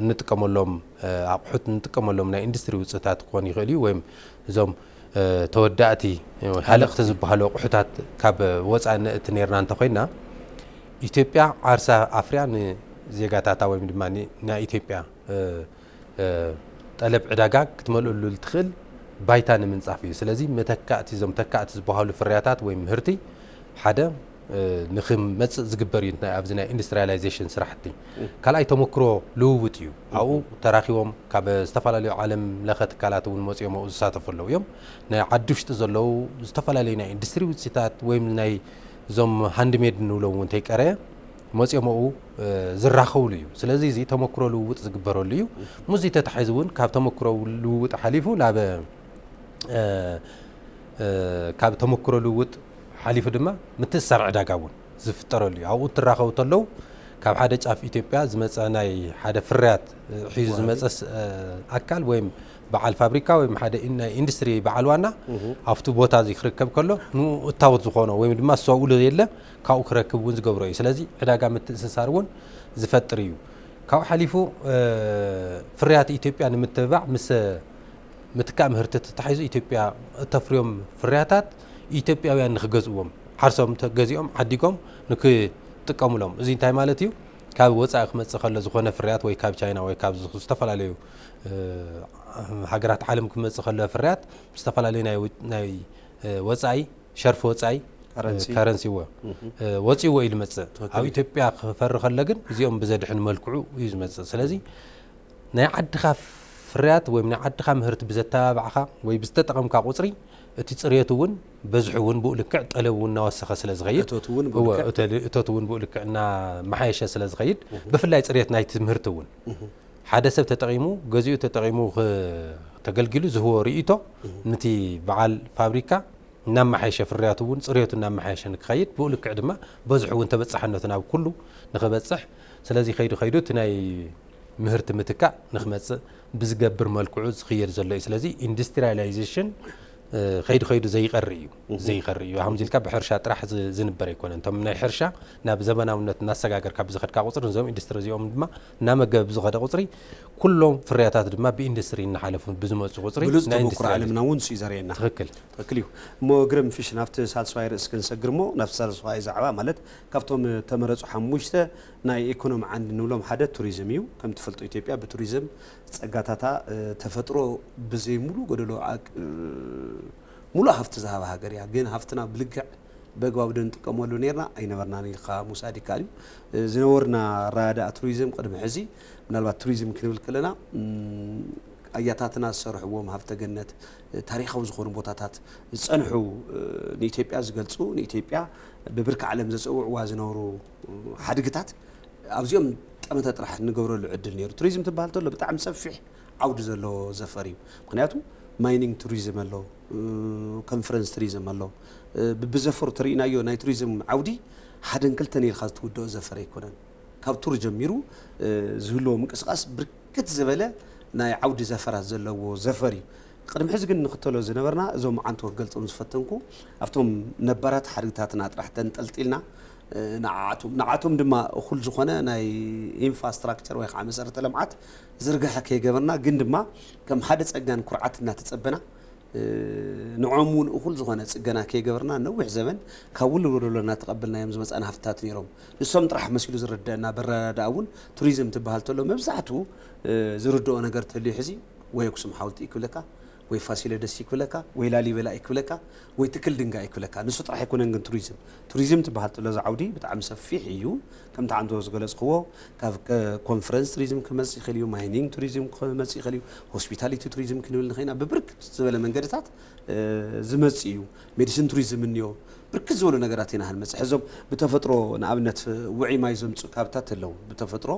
እንጥቀመሎም፣ እ፣ ኣቑሑት እንጥቀመሎም ናይ ኢንዱስትሪ ውፅኢታት ክኾን ይኽእል እዩ፣ ወይም እዞም፣ እ፣ ተወዳእቲ፣ እ፣ ሃለቕቲ ዝበሃሉ ኣቑሑታት ካብ ወፃኢ ነእቲ ነርና እንተኾይና፣ ኢትዮጵያ ዓርሳ ኣፍርያ ንዜጋታታ ወይም ድማ ን-፣ ናይ ኢትዮጵያ፣ እ፣ እ፣ ጠለብ ዕዳጋ ክትመልእሉ እትኽእል ባይታ ንምንጻፍ እዩ። ስለዚ መተካእቲ፣ እዞም ተካእቲ ዝበሃሉ ፍርያታት ወይ ምህርቲ ሓደ፣ እ፣ ንኽመጽእ ዝግበር እዩ፣ ናይ፣ ኣብዚ ናይ ኢንዱስትሪያላይዜሽን ስራሕቲ። ካልኣይ ተመክሮ ልውውጥ እዩ። ኣብኡ ተራኺቦም ካብ ዝተፈላለዩ ዓለም ለኸ ትካላት እውን መጺኦም ኣብኡ ዝሳተፉ ኣለዉ እዮም። ናይ ዓዲ ውሽጢ ዘለዉ ዝተፈላለዩ ናይ ኢንዱስትሪ ውፅኢታት ወይም ናይ እዞም ሃንድሜድ ንብሎም እውን እንተይቀረየ መፂኦም ኣብኡ፣ እ፣ ዝራኸብሉ እዩ። ስለዚ እዚ ተመክሮ ልውውጥ ዝግበረሉ እዩ። ምስዚ ተታሒዙ እውን ካብ ተመክሮ ልውውጥ ሓሊፉ ናብ፣ እ፣ እ፣ ካብ ተመክሮ ልውውጥ ሓሊፉ ድማ ምትእስሳር ዕዳጋ እውን ዝፍጠረሉ እዩ። ኣብኡ እትራኸቡ ተለዉ ካብ ሓደ ጫፍ ኢትዮጵያ ዝመፀ ናይ ሓደ ፍርያት፣ እ፣ ሒዙ ዝመፀ ስ-፣ እ፣ ኣካል ወይም በዓል ፋብሪካ ወይም ሓደ ኢን-፣ ናይ ኢንዱስትሪ በዓል ዋና ኣብቲ ቦታ እዚ ክርከብ ከሎ ንእታወት ዝኾኖ ወይም ድማ እሱ ኣብኡ የለ ካብኡ ክረክብ እውን ዝገብሮ እዩ። ስለዚ ዕዳጋ ምትእስሳር እውን ዝፈጥር እዩ። ካብኡ ሓሊፉ፣ እ፣ ፍርያት ኢትዮጵያ ንምትብባዕ ምስ ምትካእ ምህርቲ ተታሒዙ ኢትዮጵያ እተፍርዮም ፍርያታት ኢትዮጵያውያን ንክገዝእዎም፣ ዓርሶም ተገዚኦም ዓዲጎም ንክጥቀሙሎም። እዚ እንታይ ማለት እዩ? ካብ ወፃኢ ክመፅእ ከሎ ዝኾነ ፍርያት ወይ ካብ ቻይና ወይ ካብ ዝ-፣ ዝተፈላለዩ፣ እ፣ ሃገራት ዓለም ክመፅእ ከሎ ፍርያት ዝተፈላለዩ ናይ ወ-፣ ናይ፣ እ፣ ወፃኢ ሸርፊ ወፃኢ፣ ከረንሲ። ከረንሲ እዎ፣ እ፣ ወፂእዎ እዩ ዝመፅእ። ትኽክል ኣብ እዩ። ኢትዮጵያ ክፈሪ ከሎ ግን እዚኦም ብዘድሕን መልክዑ እዩ ዝመፅእ። ስለዚ ናይ ዓድኻ ፍርያት ወይ ናይ ዓድኻ ምህርቲ ብዘተባባዕኻ ወይ ብዝተጠቐምካ ቁፅሪ እቲ ፅሬቱ እውን በዝሑ እውን ብኡ ልክዕ ጠለብ እውን እናወሰኸ ስለ ዝኸይድ፣ እቶት እውን ብኡ እወ፣ ልክዕ። እተ-፣ እቶት እውን ብኡ ልክዕ እናመሓየሸ ስለ ዝኸይድ፣ ብፍላይ ፅሬት ናይቲ ምህርቲ እውን ሓደ ሰብ ተጠቒሙ፣ ገዚኡ ተጠቒሙ ክ-፣ ተገልጊሉ ዝህቦ ርእይቶ ነቲ በዓል ፋብሪካ እናመሓየሸ፣ ፍርያቱ እውን ፅሬቱ እናመሓየሸ ንክኸይድ፣ ብኡ ልክዕ ድማ በዝሑ እውን ተበፃሕነቱ ናብ ኩሉ ንክበፅሕ። ስለዚ ከይዱ ከይዱ እቲ ናይ ምህርቲ ምትካእ ንክመፅእ ብዝገብር መልክዑ ዝኽየድ ዘሎ እዩ። ስለዚ ኢንዱስትሪያላይዜሽን፣ እ፣ ከይዱ ከይዱ ዘይቐሪ እዩ። ዘይቐሪ እዩ። ከምዚ ኢልካ ብሕርሻ ጥራሕ ዝ-፣ ዝንበር ኣይኮነን። እቶም ናይ ሕርሻ ናብ ዘመናውነት እናሰጋገርካ ብዝኸድካ ቁፅሪ፣ ነዞም ኢንዱስትሪ እዚኦም ድማ እናመገበ ብዝኸደ ቁፅሪ፣ ኩሎም ፍርያታት ድማ ብኢንዱስትሪ እናሓለፉ ብዝመፁ ቁፅሪ ብሉፅ ናይ ተመኩሮ ኢንዱስትሪ ዓለምና እውን ንሱ እዩ ዘርእየና። ትኽክል። ትኽክል እዩ። እሞ ግርም ፊሽ፣ ናብቲ ሳልሳዋይ ርእሲ ክንሰግር እሞ፣ ናብቲ ሳልሳዋይ ዛዕባ ማለት ካብቶም ተመረፁ ሓሙሽተ ናይ ኢኮኖሚ ዓንዲ ንብሎም ሓደ ቱሪዝም እዩ። ከም ትፈልጦ ኢትዮጵያ ብቱሪዝም ጸጋታታ፣ እ፣ ተፈጥሮ ብዘይ ሙሉ ጎደሎ ዓቅ-፣ እ፣ ሙሉእ ሃፍቲ ዝሃባ ሃገር እያ። ግን ሃፍትና ብልክዕ በግባቡ ዶ ንጥቀመሉ ነርና ኣይነበርናን ኢልካ ምውሳድ ይከኣል እዩ። እ፣ ዝነበርና ኣረዳድኣ ቱሪዝም ቅድሚ ሕዚ፣ ምናልባት ቱሪዝም ክንብል ከለና፣ እም፣ ኣያታትና ዝሰርሕዎም ሃፍተ ገነት፣ ታሪኻዊ ዝኾኑ ቦታታት ዝጸንሑ፣ ንኢትዮጵያ ዝገልጹ፣ ንኢትዮጵያ ብብርኪ ዓለም ዘጸውዕዋ ዝነበሩ ሓድግታት ኣብዚኦም ጠመተ ጥራሕ እንገብረሉ ዕድል ነይሩ። ቱሪዝም ትበሃል ተሎ ብጣዕሚ ሰፊሕ ዓውዲ ዘለዎ ዘፈር እዩ። ምኽንያቱ ማይኒንግ ቱሪዝም ኣሎ፣ ኮንፈረንስ ቱሪዝም ኣሎ። ብብዘፈሩ ተሪእናዮ ናይ ቱሪዝም ዓውዲ ሓደን ክልተን ኢልካ ትውድኦ ዘፈር ኣይኮነን። ካብ ቱር ጀሚሩ ዝህልዎ ምንቅስቃስ ብርክት ዝበለ ናይ ዓውዲ ዘፈራት ዘለዎ ዘፈር እዩ። ቅድሚ ሕዚ ግን ንኽተሎ ዝነበርና እዞም ዓንቶ ክገልጾም ዝፈተንኩ ኣብቶም ነባራት ሓድግታትና ጥራሕ ተንጠልጢልና ንዓዓቶም ንዓቶም ድማ እኹል ዝኾነ ናይ ኢንፍራስትራክቸር ወይ ከዓ መሰረተ ልምዓት ዝርግሐ ከይገበርና ግን ድማ ከም ሓደ ጸጋን ኩርዓት እናተጸበና ንዖም እውን እኹል ዝኾነ ጽገና ከይገበርና ነዊሕ ዘመን ካብ ውልድ ወለዶ እናተቐበልናዮም ዝመጻና ሃፍትታት ነይሮም። ንሶም ጥራሕ መሲሉ ዝርደአና በረዳድኣ እውን ቱሪዝም ትበሃል ተሎ መብዛሕትኡ ዝርድኦ ነገር ተልዩ ሕዚ ወይ ኣክሱም ሓወልቲ ይክብለካ ወይ ፋሲለደስ ይክብለካ ወይ ላሊበላ ይክብለካ ወይ ትክል ድንጋይ ይክብለካ። ንሱ ጥራሕ ኣይኮነን ግን ቱሪዝም ቱሪዝም ትበሃል ተሎ እዚ ዓውዲ ብጣዕሚ ሰፊሕ እዩ። ከምቲ ዓንቶ ዝገለጽክዎ ካብ ኮንፈረንስ ቱሪዝም ክመጽእ ይኽእል እዩ፣ ማይኒንግ ቱሪዝም ክመጽእ ይኽእል እዩ፣ ሆስፒታሊቲ ቱሪዝም ክንብል ንኽእልና ብብርክት ዝበለ መንገድታት ዝመጽእ እዩ። ሜዲሲን ቱሪዝም እንዮ ብርክት ዝበሉ ነገራት ኢና ክንመጽእ ሕዞም ብተፈጥሮ ንኣብነት ውዒ ማይ ዘምፅኡ ካብታት ኣለዉ ብተፈጥሮ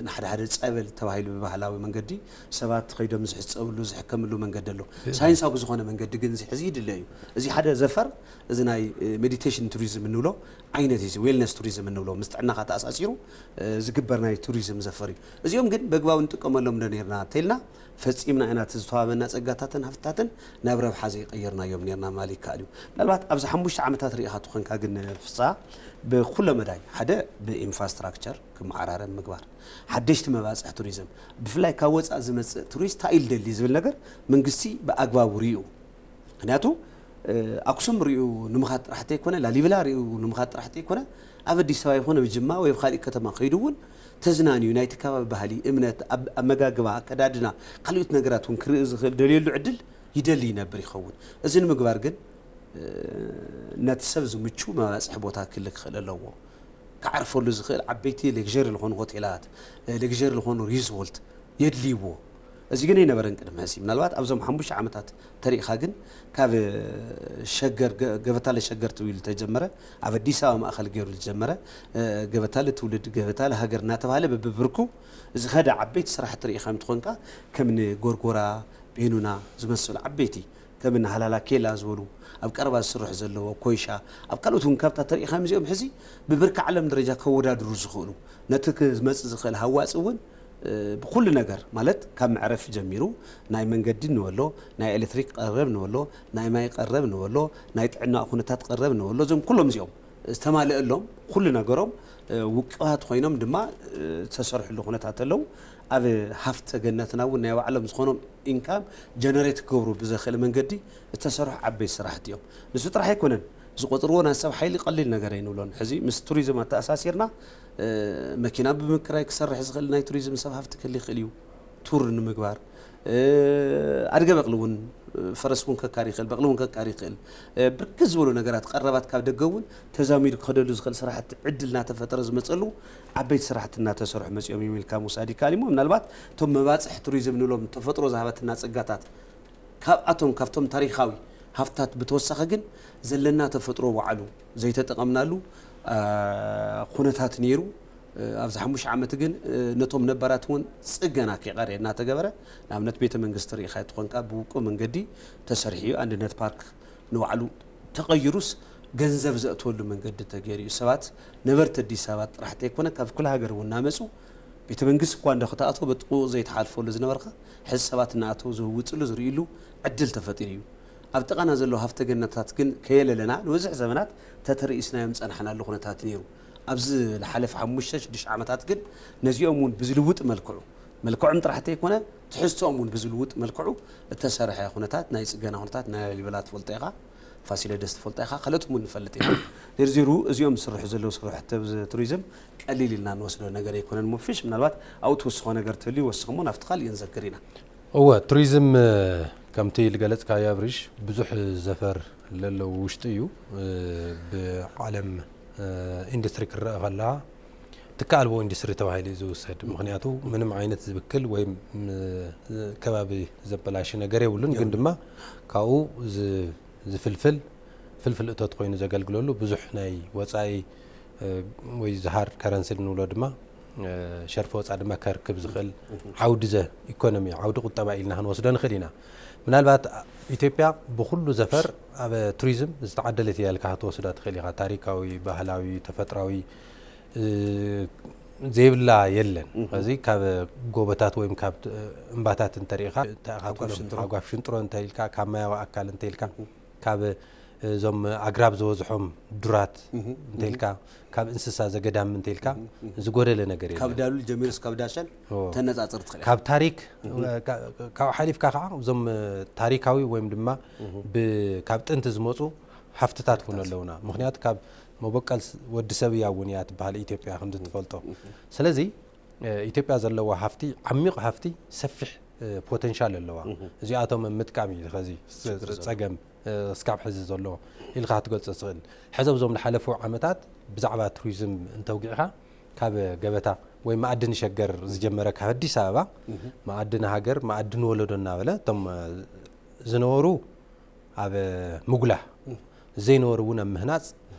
ንሓደ ሓደ ጸበል ተባሂሉ ብባህላዊ መንገዲ ሰባት ከይዶም ዝሕፀብሉ ዝሕከምሉ መንገዲ ኣሎ። ሳይንሳዊ ብዝኾነ መንገዲ ግን እዚ ሕዚ ይድለ እዩ። እዚ ሓደ ዘፈር እዚ ናይ ሜዲቴሽን ቱሪዝም እንብሎ ዓይነት እዚ ዌልነስ ቱሪዝም እንብሎ ምስ ጥዕናኻ ተኣሳሲሩ ዝግበር ናይ ቱሪዝም ዘፈር እዩ። እዚኦም ግን በግባቡ ንጥቀመሎም ዶ ነርና እንተልና ፈጺምና ኢና እቲ ዝተዋበና ጸጋታትን ሃፍትታትን ናብ ረብሓ ዘይቀየርናዮም ነርና ማለት ይከኣል እዩ። ምናልባት ኣብዚ ሓሙሽተ ዓመታት ርኢኻ ትኾንካ ግን ፍሳ ብኩለ መዳይ ሓደ ብኢንፍራስትራክቸር ክመዓራረብ ምግባር ሓደሽቲ መባፅሒ ቱሪዝም ብፍላይ ካብ ወፃእ ዝመፅእ ቱሪስት እንታይ እዩ ዝደሊ ዝብል ነገር መንግስቲ ብኣግባቡ ሪኡ ምክንያቱ ኣክሱም ሪኡ ንምኻድ ጥራሕ ተይኮነ ላሊበላ ሪኡ ንምኻድ ጥራሕ ተይኮነ ኣብ ኣዲስ ኣበባ ይኮነ ብጅማ ወይ ኣብ ካሊእ ከተማ ከይዱ እውን ተዝናንዩ ናይቲ ከባቢ ባህሊ እምነት ኣመጋግባ ኣከዳድና ካልኦት ነገራት እውን ክርኢ ዝኽእል ደልየሉ ዕድል ይደሊ ይነብር ይኸውን። እዚ ንምግባር ግን ነቲ ሰብ ዝምቹ መባፅሒ ቦታ ክህሊ ክኽእል ኣለዎ። ክዓርፈሉ ዝኽእል ዓበይቲ ሌግሪ ዝኾኑ ሆቴላት ሌግሪ ዝኾኑ ሪዞርት የድልይዎ። እዚ ግን ኣይነበረን ቅድሚ ሕዚ ምናልባት ኣብዞም ሓሙሽተ ዓመታት ተሪእኻ ግን ካብ ሸገር ገበታ ለሸገር ትብል ተጀመረ ኣብ ኣዲስ ኣበባ ማእኸል ገይሩ ዝጀመረ ገበታ ለትውልድ ገበታ ለሃገር እናተባሃለ በብብርኩ ዝኸደ ዓበይቲ ስራሕቲ ርኢኻ ምትኾንካ ከም ንጎርጎራ ቤኑና ዝመሰሉ ዓበይቲ ከም እኒ ሃላላ ኬላ ዝበሉ ኣብ ቀረባ ዝስርሑ ዘለዎ ኮይሻ ኣብ ካልኦት እውን ካብታ ተሪኢኻ እዚኦም ሕዚ ብብርኪ ዓለም ደረጃ ከወዳድሩ ዝኽእሉ ነቲ ክመፅእ ዝኽእል ሃዋፂ እውን ብኩሉ ነገር ማለት ካብ መዕረፊ ጀሚሩ ናይ መንገዲ ንበሎ ናይ ኤሌክትሪክ ቀረብ ንበሎ ናይ ማይ ቀረብ ንበሎ ናይ ጥዕና ኩነታት ቀረብ ንበሎ እዞም ኩሎም እዚኦም ዝተማልአሎም ኩሉ ነገሮም ውቅባት ኮይኖም ድማ ዝተሰርሕሉ ኩነታት ኣለዉ። ኣብ ሃፍተ ገነትና እውን ናይ ባዕሎም ዝኾኖም ኢንካም ጀነሬት ክገብሩ ብዘኽእል መንገዲ ዝተሰርሑ ዓበይቲ ስራሕቲ እዮም። ንሱ ጥራሕ ኣይኮነን ዝቆፅርዎ ናይ ሰብ ሓይሊ ቀሊል ነገር ኣይንብሎን። ሕዚ ምስ ቱሪዝም ኣተኣሳሲርና መኪና ብምክራይ ክሰርሕ ዝኽእል ናይ ቱሪዝም ሰብ ሃፍቲ ክህል ይኽእል እዩ። ቱር ንምግባር ኣድገ በቕሊ እውን ፈረስ እውን ከካሪ ይኽእል በቕሊ እውን ከካሪ ይኽእል ብርክት ዝበሉ ነገራት ቀረባት ካብ ደገ እውን ተዛሚዱ ክኸደሉ ዝኽእል ስራሕቲ ዕድል እናተፈጠረ ዝመፀሉ ዓበይቲ ስራሕቲ እናተሰርሑ መፂኦም እዮም ኢልካ ምውሳድ ይከኣል እሞ ምናልባት እቶም መባፅሒ ቱሪዝም ንብሎም ተፈጥሮ ዝሃበትና ፀጋታት ካብኣቶም ካብቶም ታሪኻዊ ሃፍታት ብተወሳኺ ግን ዘለና ተፈጥሮ ባዕሉ ዘይተጠቐምናሉ ኩነታት ነይሩ። ኣብዚ ሓሙሽተ ዓመት ግን ነቶም ነባራት እውን ፅገና ከይቐረ እናተገበረ ንኣብነት ቤተ መንግስቲ ርኢኻ ትኾንካ ብውቁ መንገዲ ተሰሪሑ እዩ። ኣንድነት ፓርክ ንባዕሉ ተቐይሩስ ገንዘብ ዘእትወሉ መንገዲ ተገይሩ እዩ። ሰባት ነበርቲ ኣዲስ ኣበባ ጥራሕ ተይኮነ ካብ ኩሉ ሃገር እውን እናመፁ ቤተ መንግስቲ እኳ እንዶ ክተኣትዎ በጥቑ ዘይተሓልፈሉ ዝነበርካ ሕዚ ሰባት እናኣተው ዝህውፅሉ ዝርእሉ ዕድል ተፈጢሩ እዩ። ኣብ ጥቓና ዘለዉ ሃፍተ ገነታት ግን ከየለለና ንብዙሕ ዘመናት ተተርኢስናዮም ዝፀናሕናሉ ኩነታት ነይሩ። ኣብዚ ዝሓለፈ ሓሙሽተ ሽዱሽተ ዓመታት ግን ነዚኦም እውን ብዝልውጥ መልክዑ መልክዖም ጥራሕ ተይኮነ ትሕዝቶኦም እውን ብዝልውጥ መልክዑ እተሰርሐ ኩነታት ናይ ፅገና ኩነታት ናይ ላሊበላ ትፈልጦ ኢኻ፣ ፋሲለደስ ትፈልጦ ኢኻ፣ ካልኦት እውን ንፈልጥ ኢና። ዜርዜሩ እዚኦም ዝስርሑ ዘለዉ ስራሕቲ ቱሪዝም ቀሊል ኢልና ንወስዶ ነገር ኣይኮነን። ሞፊሽ ምናልባት ኣብኡ ትወስኾ ነገር ተልዩ ወስኽሞ ናብቲ ካልእ ንዘክር ኢና። እወ ቱሪዝም ከምቲ ዝገለፅካዮ ኣብሪሽ ብዙሕ ዘፈር ለለዉ ውሽጢ እዩ። ብዓለም ኢንዱስትሪ ክረአ ከለኻ ትካል ኣልቦ ኢንዱስትሪ ተባሂሉ እዩ ዝውሰድ። ምኽንያቱ ምንም ዓይነት ዝብክል ወይ ም-፣ ከባቢ ዘበላሽ ነገር የብሉን። ግን ድማ ካብኡ ዝ-፣ ዝፍልፍል ፍልፍል እቶት ኮይኑ ዘገልግለሉ ብዙሕ ናይ ወፃኢ፣ እ፣ ወይ ዝሃር ከረንሲ ንብሎ ድማ፣ እ፣ ሸርፊ ወፃኢ ድማ ከርክብ ዝኽእል ዓውዲ ዘ-፣ ኢኮኖሚ፣ ዓውዲ ቁጠባ ኢልና ክንወስዶ ንኽእል ኢና። ምናልባት ኢትዮጵያ ብኩሉ ዘፈር ኣብ ቱሪዝም ዝተዓደለት እያ ኢልካ ክትወስዳ ትኽእል ኢኻ። ታሪካዊ፣ ባህላዊ፣ ተፈጥራዊ፣ እ፣ ዘይብላ የለን። እዚ ካብ ጎቦታት ወይም ካብ፣ እ፣ እምባታት እንተሪኢኻ፣ ካብ ኣጓፍ ሽንጥሮ። ኣጓፍ ሽንጥሮ እንተኢልካ፣ ካብ ማያዊ ኣካል እንተኢልካ፣ ካብ እዞም ኣግራብ ዝበዝሖም ዱራት እንተኢልካ፣ ካብ እንስሳ ዘገዳም እንተኢልካ፣ ዝጎደለ ነገር የለን። ካብ ዳሉል ጀሚሩ እስካብ ዳሸን ኦ። ተነጻጽር ትኽእል ኢኻ። ካብ ታሪክ፣ ካ-፣ ካብኡ ሓሊፍካ ከዓ እዞም ታሪካዊ ወይም ድማ ብ-፣ ካብ ጥንቲ ዝመፁ ሃፍትታት እውን ኣለውና። ምኽንያቱ ካብ መበቀል ስ-፣ ወዲ ሰብ እያ እውን እያ ትበሃል ኢትዮጵያ ከምዚ ትፈልጦ። ስለዚ፣ እ፣ ኢትዮጵያ ዘለዋ ሃፍቲ፣ ዓሚቕ ሃፍቲ፣ ሰፊሕ፣ እ፣ ፖቴንሻል ኣለዋ። እዚኣቶም ኣብ ምጥቃም እዩ ኸዚ ስ-፣ ሽግር ዘሎ። ጸገም፣ እ፣ እስካብ ሕዚ ዘሎ ኢልካ ክትገልጾ ትኽእል። ሕዚ ኣብዞም ዝሓለፉ ዓመታት ብዛዕባ ቱሪዝም እንተውጊዕካ፣ ካብ ገበታ ወይ መኣድን ሸገር ዝጀመረ፣ ካብ ኣዲስ ኣበባ መኣድን ሃገር፣ መኣድን ወለዶ እናበለ እቶም፣ እ፣ ዝነበሩ ኣብ ምጉላህ፣ ዘይነበሩ እውን ኣብ ምህናጽ፣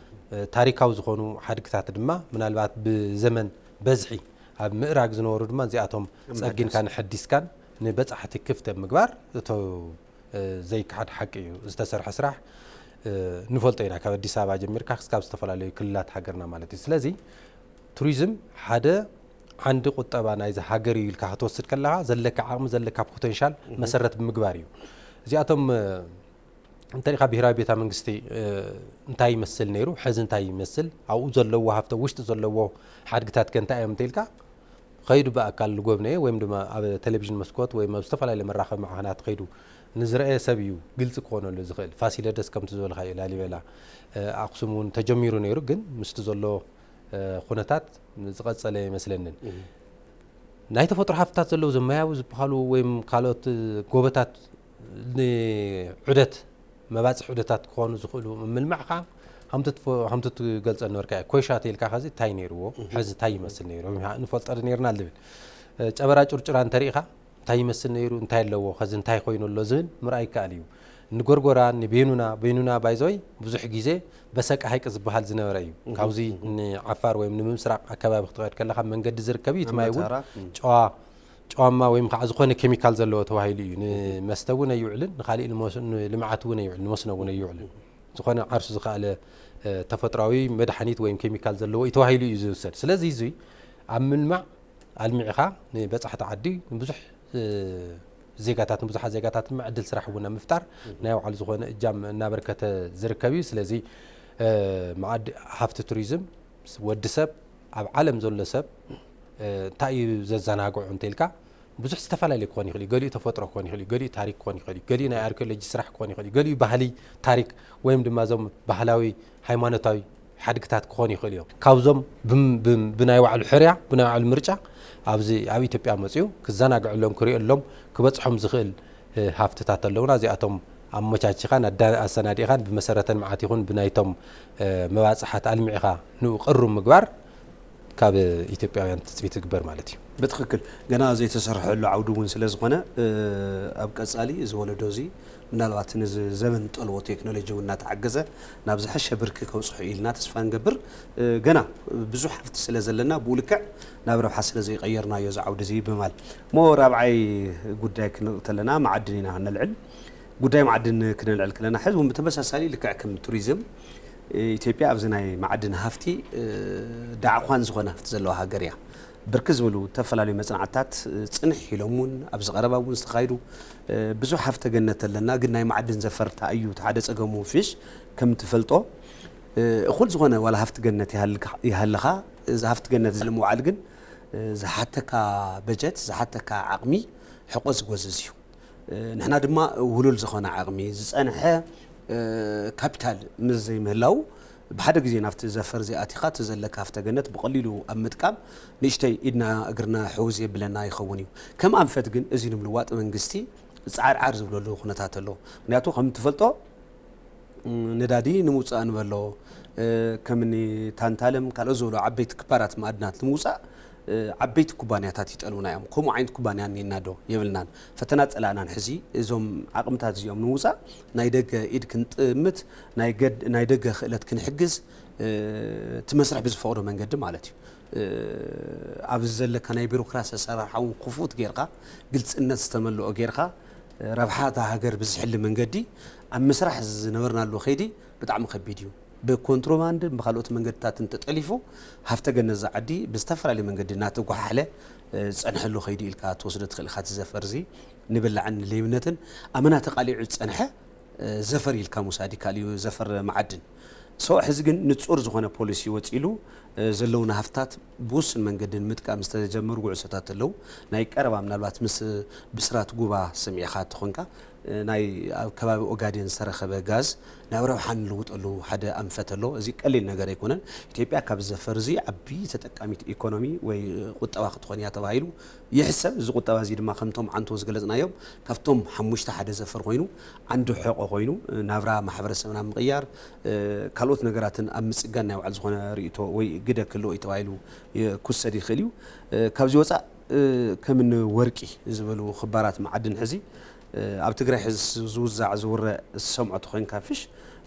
እ፣ ታሪካዊ ዝኾኑ ሓድግታት ድማ ምናልባት ብዘመን በዝሒ ኣብ ምእራግ ዝነበሩ ድማ እዚኣቶም ኣብ ጸጊንካን ምሕዳስ። ሐዲስካን ንበጻሕቲ ክፍቲ ኣብ ምግባር እቶ፣ እ፣ ዘይከሓድ ሓቂ እዩ። ዝተሰርሐ ስራሕ፣ እ፣ ንፈልጦ ኢና፣ ካብ ኣዲስ ኣበባ ጀሚርካ ክስካብ ዝተፈላለዩ ክልላት ሃገርና ማለት እዩ። ስለዚ ቱሪዝም ሓደ ዓንዲ ቁጠባ ናይዚ ሃገር እዩ ኢልካ ክትወስድ ከለኻ፣ ዘለካ ዓቕሚ፣ ዘለካ ፖቴንሻል መሰረት ብምግባር እዩ። እዚኣቶም፣ እ፣ እንተሪኻ ብሄራዊ ቤተ መንግስቲ፣ እ፣ እንታይ ይመስል ነይሩ፣ ሕዚ እንታይ ይመስል፣ ኣብኡ ዘለዎ ሃፍቲ፣ ውሽጢ ዘለዎ ሓድግታት ከ እንታይ እዮም እንተኢልካ፣ ኸይዱ ብኣካል ዝጎብነየ ወይም ድማ ኣብ ቴሌቪዥን መስኮት ወይም ኣብ ዝተፈላለዩ መራኸቢ ማዕኸናት ኸይዱ ንዝረኣየ ሰብ እዩ ግልፂ ክኾነሉ ዝኽእል። ፋሲለደስ ከምቲ ዝበልካዮ፣ ላሊበላ፣ እ፣ ኣክሱም እውን ተጀሚሩ ነይሩ፣ ግን ምስቲ ዘሎ፣ እ፣ ኩነታት ዝቐፀለ ኣይመስለንን። ናይ ተፈጥሮ ሃፍትታት ዘለዉ ዘመያዊ ዝበሃሉ ወይም ካልኦት ጎቦታት ንዑደት፣ መባፅሕ ዑደታት ክኾኑ ዝኽእሉ ምልማዕ ከዓ ከምቲ ትፈ-፣ ከምቲ ትገልፀ ነበርካ ኮይሻ ተይልካ ኸዚ እንታይ ነይርዎ፣ ሕዚ እንታይ ይመስል ነይሩ፣ ንፈልጦ ዶ ነይርና ዝብል፣ እ፣ ጨበራ ጩርጩራ እንተሪኢኻ እንታይ ይመስል ነይሩ፣ እንታይ ኣለዎ፣ ኸዚ እንታይ ኮይኑ ኣሎ ዝብል ምርኣይ ይከኣል እዩ። ንጎርጎራ፣ ንቤኑና፣ ቤኑና ባይዘወይ ብዙሕ ግዜ በሰቃ ሃይቅ ዝበሃል ዝነበረ እዩ። ካብዚ ንዓፋር ወይም ንምስራቅ ኣከባቢ ክትኸድ ከለኻ መንገዲ ዝርከብ እዩ። እቲ ማይ እውን መተራ፣ ም። ጨዋ፣ ጨዋማ ወይም ከዓ ዝኾነ ኬሚካል ዘለዎ ተባሂሉ እዩ። ንመስተ እውን ኣይውዕልን፣ ንኻሊእ ንመስ-፣ ንልምዓት እውን ኣይውዕልን፣ ንመስኖ እውን ኣይውዕልን። ዝኾነ ዓርሱ ዝኸኣለ፣ እ፣ ተፈጥሯዊ መድሓኒት ወይም ኬሚካል ዘለዎ እዩ ተባሂሉ እዩ ዝውሰድ። ስለዚ እዚ ኣብ ምልማዕ ኣልሚዕኻ ንበጻሕቲ ዓዲ፣ ንብዙሕ፣ እ፣ ዜጋታት፣ ንብዙሓት ዜጋታት ድማ ዕድል ስራሕ እውን ኣብ ምፍጣር ናይ ባዕሉ ዝኾነ እጃም እናበርከተ ዝርከብ እዩ። ስለዚ፣ እ፣ መኣዲ ሃፍቲ ቱሪዝም ወዲ ሰብ፣ ኣብ ዓለም ዘሎ ሰብ፣ እ፣ እንታይ እዩ ዘዘናግዖ እንተኢልካ፣ ብዙሕ ዝተፈላለየ ክኾን ይኽእል እዩ። ገሊኡ ተፈጥሮ ክኾን ይኽእል እዩ፣ ገሊኡ ታሪክ ክኾን ይኽእል እዩ፣ ገሊኡ ናይ ኣርኪኦሎጂ ስራሕ ክኾን ይኽእል እዩ፣ ገሊኡ ባህሊ፣ ታሪክ ወይም ድማ እዞም ባህላዊ ሃይማኖታዊ ሓድግታት ክኾኑ ይኽእሉ እዮም። ካብዞም ብም-፣ ብም-፣ ብናይ ባዕሉ ሕርያ፣ ብናይ ባዕሉ ምርጫ ኣብዚ ኣብ ኢትዮጵያ መፅዩ ክዘናግዐሎም፣ ክሪኦሎም፣ ክበፅሖም ዝኽእል፣ እ፣ ሃፍትታት ኣለውና። እዚኣቶም ኣመቻችኻን ኣዳ-፣ ኣሰናዲእኻን ብመሰረተ ልምዓት ይኹን ብናይቶም፣ እ፣ መባፅሓት ኣልሚዕኻ ንኡ ቅሩብ ምግባር ካብ ኢትዮጵያውያን ትፅቢት ዝግበር ማለት እዩ። ብትኽክል። ገና ዘይተሰርሐሉ ዓውዲ እውን ስለ ዝኾነ፣ እ፣ ኣብ ቀጻሊ እዚ ወለዶ እዚ ምናልባት ነዚ ዘመን ጠልቦ ቴክኖሎጂ እውን እናተዓገዘ ናብ ዝሐሸ ብርኪ ከብፅሑ ኢልና ተስፋ ንገብር። እ፣ ገና ብዙሕ ሃፍቲ ስለ ዘለና ብኡ ልክዕ ናብ ረብሓ ስለ ዘይቀየርናዮ እዚ ዓውዲ እዚ ብምባል። እሞ ራብዓይ ጉዳይ ክንርኢ ከለና መዓድን ኢና ነልዕል። ጉዳይ መዓድን ክነልዕል ከለና ሕዚ እውን ብተመሳሳሊ ልክዕ ከም ቱሪዝም፣ እ፣ ኢትዮጵያ ኣብዚ ናይ መዓድን ሃፍቲ፣ እ፣ ዳዕኳን ዝኾነ ሃፍቲ ዘለዋ ሃገር እያ። ብርክት ዝበሉ ዝተፈላለዩ መጽናዕትታት፣ እ፣ ጽንሕ ኢሎም እውን ኣብዚ ቀረባ እውን ዝተኻየዱ፣ እ፣ ብዙሕ ሃፍቲ ገነት ኣለና፣ ግን ናይ መዓድን ዘፈር እንታይ እዩ እቲ ሓደ ጸገሙ ፊሽ ከም ትፈልጦ፣ እ፣ እኹል ዝኾነ ዋላ ሃፍቲ ገነት ይሃልካ-፣ ይሃልኻ፣ እዚ ሃፍቲ ገነት እዚ ንምውዓል ግን፣ እ፣ ዝሓተካ በጀት፣ ዝሓተካ ዓቕሚ ሕቆ ዝጎዝዝ እዩ። እ፣ ንሕና ድማ ውሉል ዝኾነ ዓቕሚ፣ ዝጸንሐ፣ እ፣ ካፒታል ምስ ዘይምህላው፣ ብሓደ ግዜ ናብቲ ዘፈር እዚ ኣቲኻ፣ እቲ ዘለካ ሃፍተ ገነት ብቐሊሉ ኣብ ምጥቃም ንእሽተይ ኢድና እግርና ሕውዝ የብለና ይኸውን እዩ። ከም ኣንፈት ግን እዚ ንምልዋጥ መንግስቲ ጻዕርዓር ዝብለሉ ኩነታት ኣሎ። ምክንያቱ ከም ትፈልጦ፣ ነዳዲ ንምውፃእ ንበሎ፣ ከምኒ ታንታለም ካልኦት ዝበሉ ዓበይቲ ክባራት ማዕድናት ንምውፃእ ዓበይቲ ኩባንያታት ይጠልቡና እዮም። ከምኡ ዓይነት ኩባንያ እኒና ዶ የብልናን። ፈተና ፀላእናን ሕዚ እዞም ዓቕምታት እዚኦም ንምውፃእ ናይ ደገ ኢድ ክንጥምት፣ ናይ ደገ ክእለት ክንሕግዝ፣ እቲ መስርሕ ብዝፈቕዶ መንገዲ ማለት እዩ። ኣብዚ ዘለካ ናይ ቢሮክራሲ ኣሰራርሓ እውን ክፉት ጌርካ፣ ግልፅነት ዝተመልኦ ጌርካ፣ ረብሓ እታ ሃገር ብዝሕሊ መንገዲ ኣብ ምስራሕ ዝነበርናሉ ከይዲ ብጣዕሚ ከቢድ እዩ። ብኮንትሮባንድን ብካልኦት መንገድታትን ተጠሊፉ ሃፍተ ገነት እዛ ዓዲ ብዝተፈላለየ መንገዲ እናተጓሓሕለ ዝፀንሐሉ ከይዲ ኢልካ ትወስዶ ትኽእል ኢኻ። እቲ ዘፈር እዚ ንብላዕን ንሌብነትን ኣመና ተቃሊዑ ዝፀንሐ ዘፈር ኢልካ ምውሳድ ይከኣል እዩ፣ ዘፈር መዓድን። ሶ ሕዚ ግን ንፁር ዝኾነ ፖሊሲ ወፂሉ ዘለውና ሃፍታት ብውሱን መንገዲ ንምጥቃም ዝተጀመሩ ጉዕዞታት ኣለዉ። ናይ ቀረባ ምናልባት ምስ ብስራት ጉባ ሰሚዕኻ ተኾንካ፣ ናይ ኣብ ከባቢ ኦጋዴን ዝተረኸበ ጋዝ ናብ ረብሓ ንልውጠሉ ሓደ ኣንፈት ኣሎ። እዚ ቀሊል ነገር ኣይኮነን። ኢትዮጵያ ካብ ዘፈር እዚ ዓቢ ተጠቃሚት ኢኮኖሚ ወይ ቁጠባ ክትኾን እያ ተባሂሉ ይሕሰብ። እዚ ቁጠባ እዚ ድማ ከምቶም ዓንቶ ዝገለጽናዮም ካብቶም ሓሙሽተ ሓደ ዘፈር ኮይኑ ዓንዲ ሕቆ ኮይኑ ናብራ ማሕበረሰብና ምቕያር ካልኦት ነገራትን ኣብ ምጽጋን ናይ ባዕሉ ዝኾነ ርእይቶ ወይ ግደ ክህልዎ እዩ ተባሂሉ ክውሰድ ይኽእል እዩ። ካብዚ ወፃእ ከም እኒ ወርቂ ዝበሉ ክባራት መዓድን ሕዚ ኣብ ትግራይ ሕዚ ዝውዛዕ ዝውረ ዝሰምዖ ተኾይንካ ፍሽ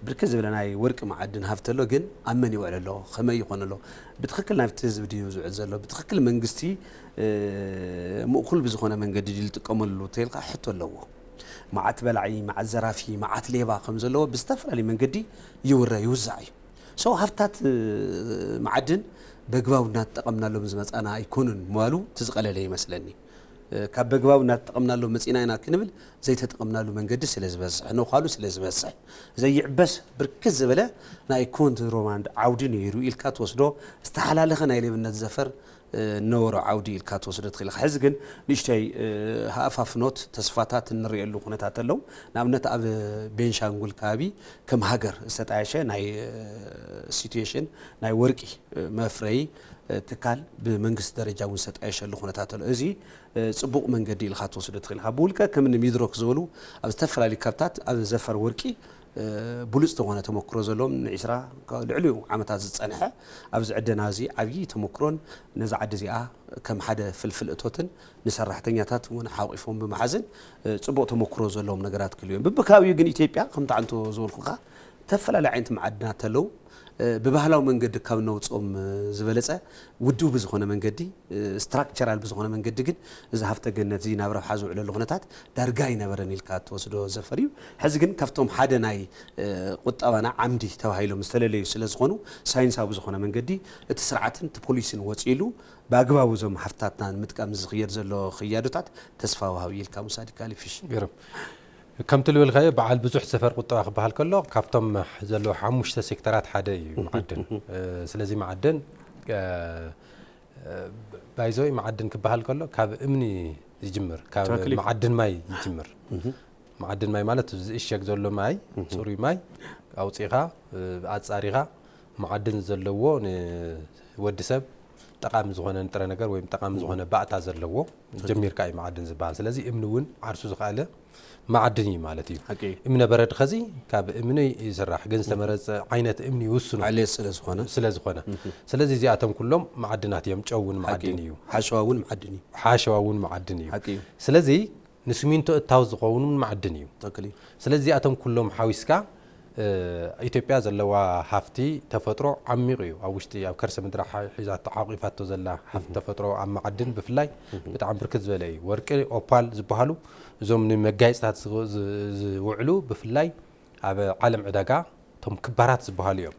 ብርክት ዝበለ ናይ ወርቂ መዓድን ሃፍቲ ኣሎ፣ ግን ኣብ መን ይውዕል ኣሎ? ከመይ ይኾን ኣሎ? ብትኽክል ናብቲ ህዝቢ ድዩ ዝውዕል ዘሎ? ብትኽክል መንግስቲ ምእኩል ብዝኾነ መንገዲ ድዩ ዝጥቀመሉ ተይልካ ሕቶ ኣለዎ። መዓት በላዒ፣ መዓት ዘራፊ፣ መዓት ሌባ ከም ዘለዎ ብዝተፈላለዩ መንገዲ ይውረ ይውዛዕ እዩ። ሶ ሃፍታት መዓድን በግባቡ እናተጠቐምናሎም ዝመፃና ኣይኮኑን ምባሉ እቲ ዝቐለለ ይመስለኒ። ካብ በግባቡ እናተጠቐምናሎም መፂና ኢና ክንብል ዘይተጠቐምናሉ መንገዲ ስለ ዝበዝሕ፣ ነዃሉ ስለ ዝበዝሕ፣ ዘይዕበስ ብርክት ዝበለ ናይ ኮንትሮባንድ ዓውዲ ነይሩ ኢልካ ትወስዶ ዝተሓላለኸ ናይ ሌብነት ዘፈር ነበሮ ዓውዲ ኢልካ ትወስዶ ትኽእል ኢኻ። ሕዚ ግን ንእሽተይ ሃኣፋፍኖት ተስፋታት እንርእየሉ ኩነታት ኣለዉ። ንኣብነት ኣብ ቤንሻንጉል ከባቢ ከም ሃገር ዝተጣየሸ ናይ ሲትዌሽን ናይ ወርቂ መፍረዪ ትካል ብመንግስቲ ደረጃ እውን ዝተጣየሸሉ ኩነታት ኣሎ። እዚ ፅቡቕ መንገዲ ኢልካ ትወስዶ ትኽእል ኢኻ። ብውልቀ ከም እኒ ሚድሮክ ዝበሉ ኣብ ዝተፈላለዩ ካብታት ኣብ ዘፈር ወርቂ ብሉፅ ዝኾነ ተመክሮ ዘለዎም ንዒስራ ልዕሊኡ ዓመታት ዝፀንሐ ኣብዚ ዕደና እዚ ዓብዪ ተመክሮን ነዛ ዓዲ እዚኣ ከም ሓደ ፍልፍል እቶትን ንሰራሕተኛታት እውን ሓቂፎም ብምሓዝን ፅቡቕ ተመክሮ ዘለዎም ነገራት ክህልዩ እዮም። ብብከባቢኡ ግን ኢትዮጵያ ከምቲ ዓንቶ ዝበልኩኻ ዝተፈላለዩ ዓይነት መዓድናት ኣለዉ። ብባህላዊ መንገዲ ካብ ነውፅኦም ዝበለፀ ውድው ብዝኾነ መንገዲ ስትራክቸራል ብዝኾነ መንገዲ ግን እዚ ሃፍተ ገነት እዚ ናብ ረብሓ ዝውዕለሉ ኩነታት ዳርጋ ኣይነበረን ኢልካ ትወስዶ ዘፈር እዩ። ሕዚ ግን ካብቶም ሓደ ናይ ቁጠባና ዓምዲ ተባሂሎም ዝተለለዩ ስለ ዝኾኑ ሳይንሳዊ ብዝኾነ መንገዲ እቲ ስርዓትን እቲ ፖሊሲን ወፂሉ ብኣግባቡ እዞም ሃፍትታትና ንምጥቃም ዝኽየድ ዘሎ ክያዶታት ተስፋ ወሃቢ ኢልካ ምውሳድ ይከኣል እዩ። ፊሽ ገርም ከምቲ ዝበልካዮ በዓል ብዙሕ ዘፈር ቁጠባ ክበሃል ከሎ ካብቶም ዘለዉ ሓሙሽተ ሴክተራት ሓደ እዩ መዓድን። ስለዚ መዓድን ባይዘወይ መዓድን ክበሃል ከሎ ካብ እምኒ ዝጅምር ካብ መዓድን ማይ ይጅምር። መዓድን ማይ ማለት ዝእሸግ ዘሎ ማይ፣ ፅሩይ ማይ ኣውፂኻ ኣፃሪኻ መዓድን ዘለዎ ንወዲ ሰብ ጠቃሚ ዝኾነ ንጥረ ነገር ወይም ጠቃሚ ዝኾነ ባእታ ዘለዎ ጀሚርካ እዩ መዓድን ዝበሃል። ስለዚ እምኒ እውን ዓርሱ ዝኸኣለ መዓድን እዩ ማለት እዩ። እምነ በረድ ኸዚ ካብ እምኒ ይስራሕ፣ ግን ዝተመረፀ ዓይነት እምኒ ይውስኖ ስለ ዝኾነ፣ ስለዚ እዚኣቶም ኩሎም መዓድናት እዮም። ጨው እውን መዓድን እዩ፣ ሓሸዋ እውን መዓድን እዩ። ስለዚ ንስሚንቶ እታው ዝኸውን እውን መዓድን እዩ። ስለዚ እዚኣቶም ኩሎም ሓዊስካ ኢትዮጵያ ዘለዋ ሃፍቲ ተፈጥሮ ዓሚቑ እዩ። ኣብ ውሽጢ ኣብ ከርሰ ምድራ ሒዛቶ ዓቂፋቶ ዘላ ሃፍቲ ተፈጥሮ ኣብ መዓድን ብፍላይ ብጣዕሚ ብርክት ዝበለ እዩ። ወርቂ፣ ኦፓል ዝበሃሉ እዞም ንመጋየፅታት ዝውዕሉ ብፍላይ ኣብ ዓለም ዕዳጋ እቶም ክባራት ዝበሃሉ እዮም።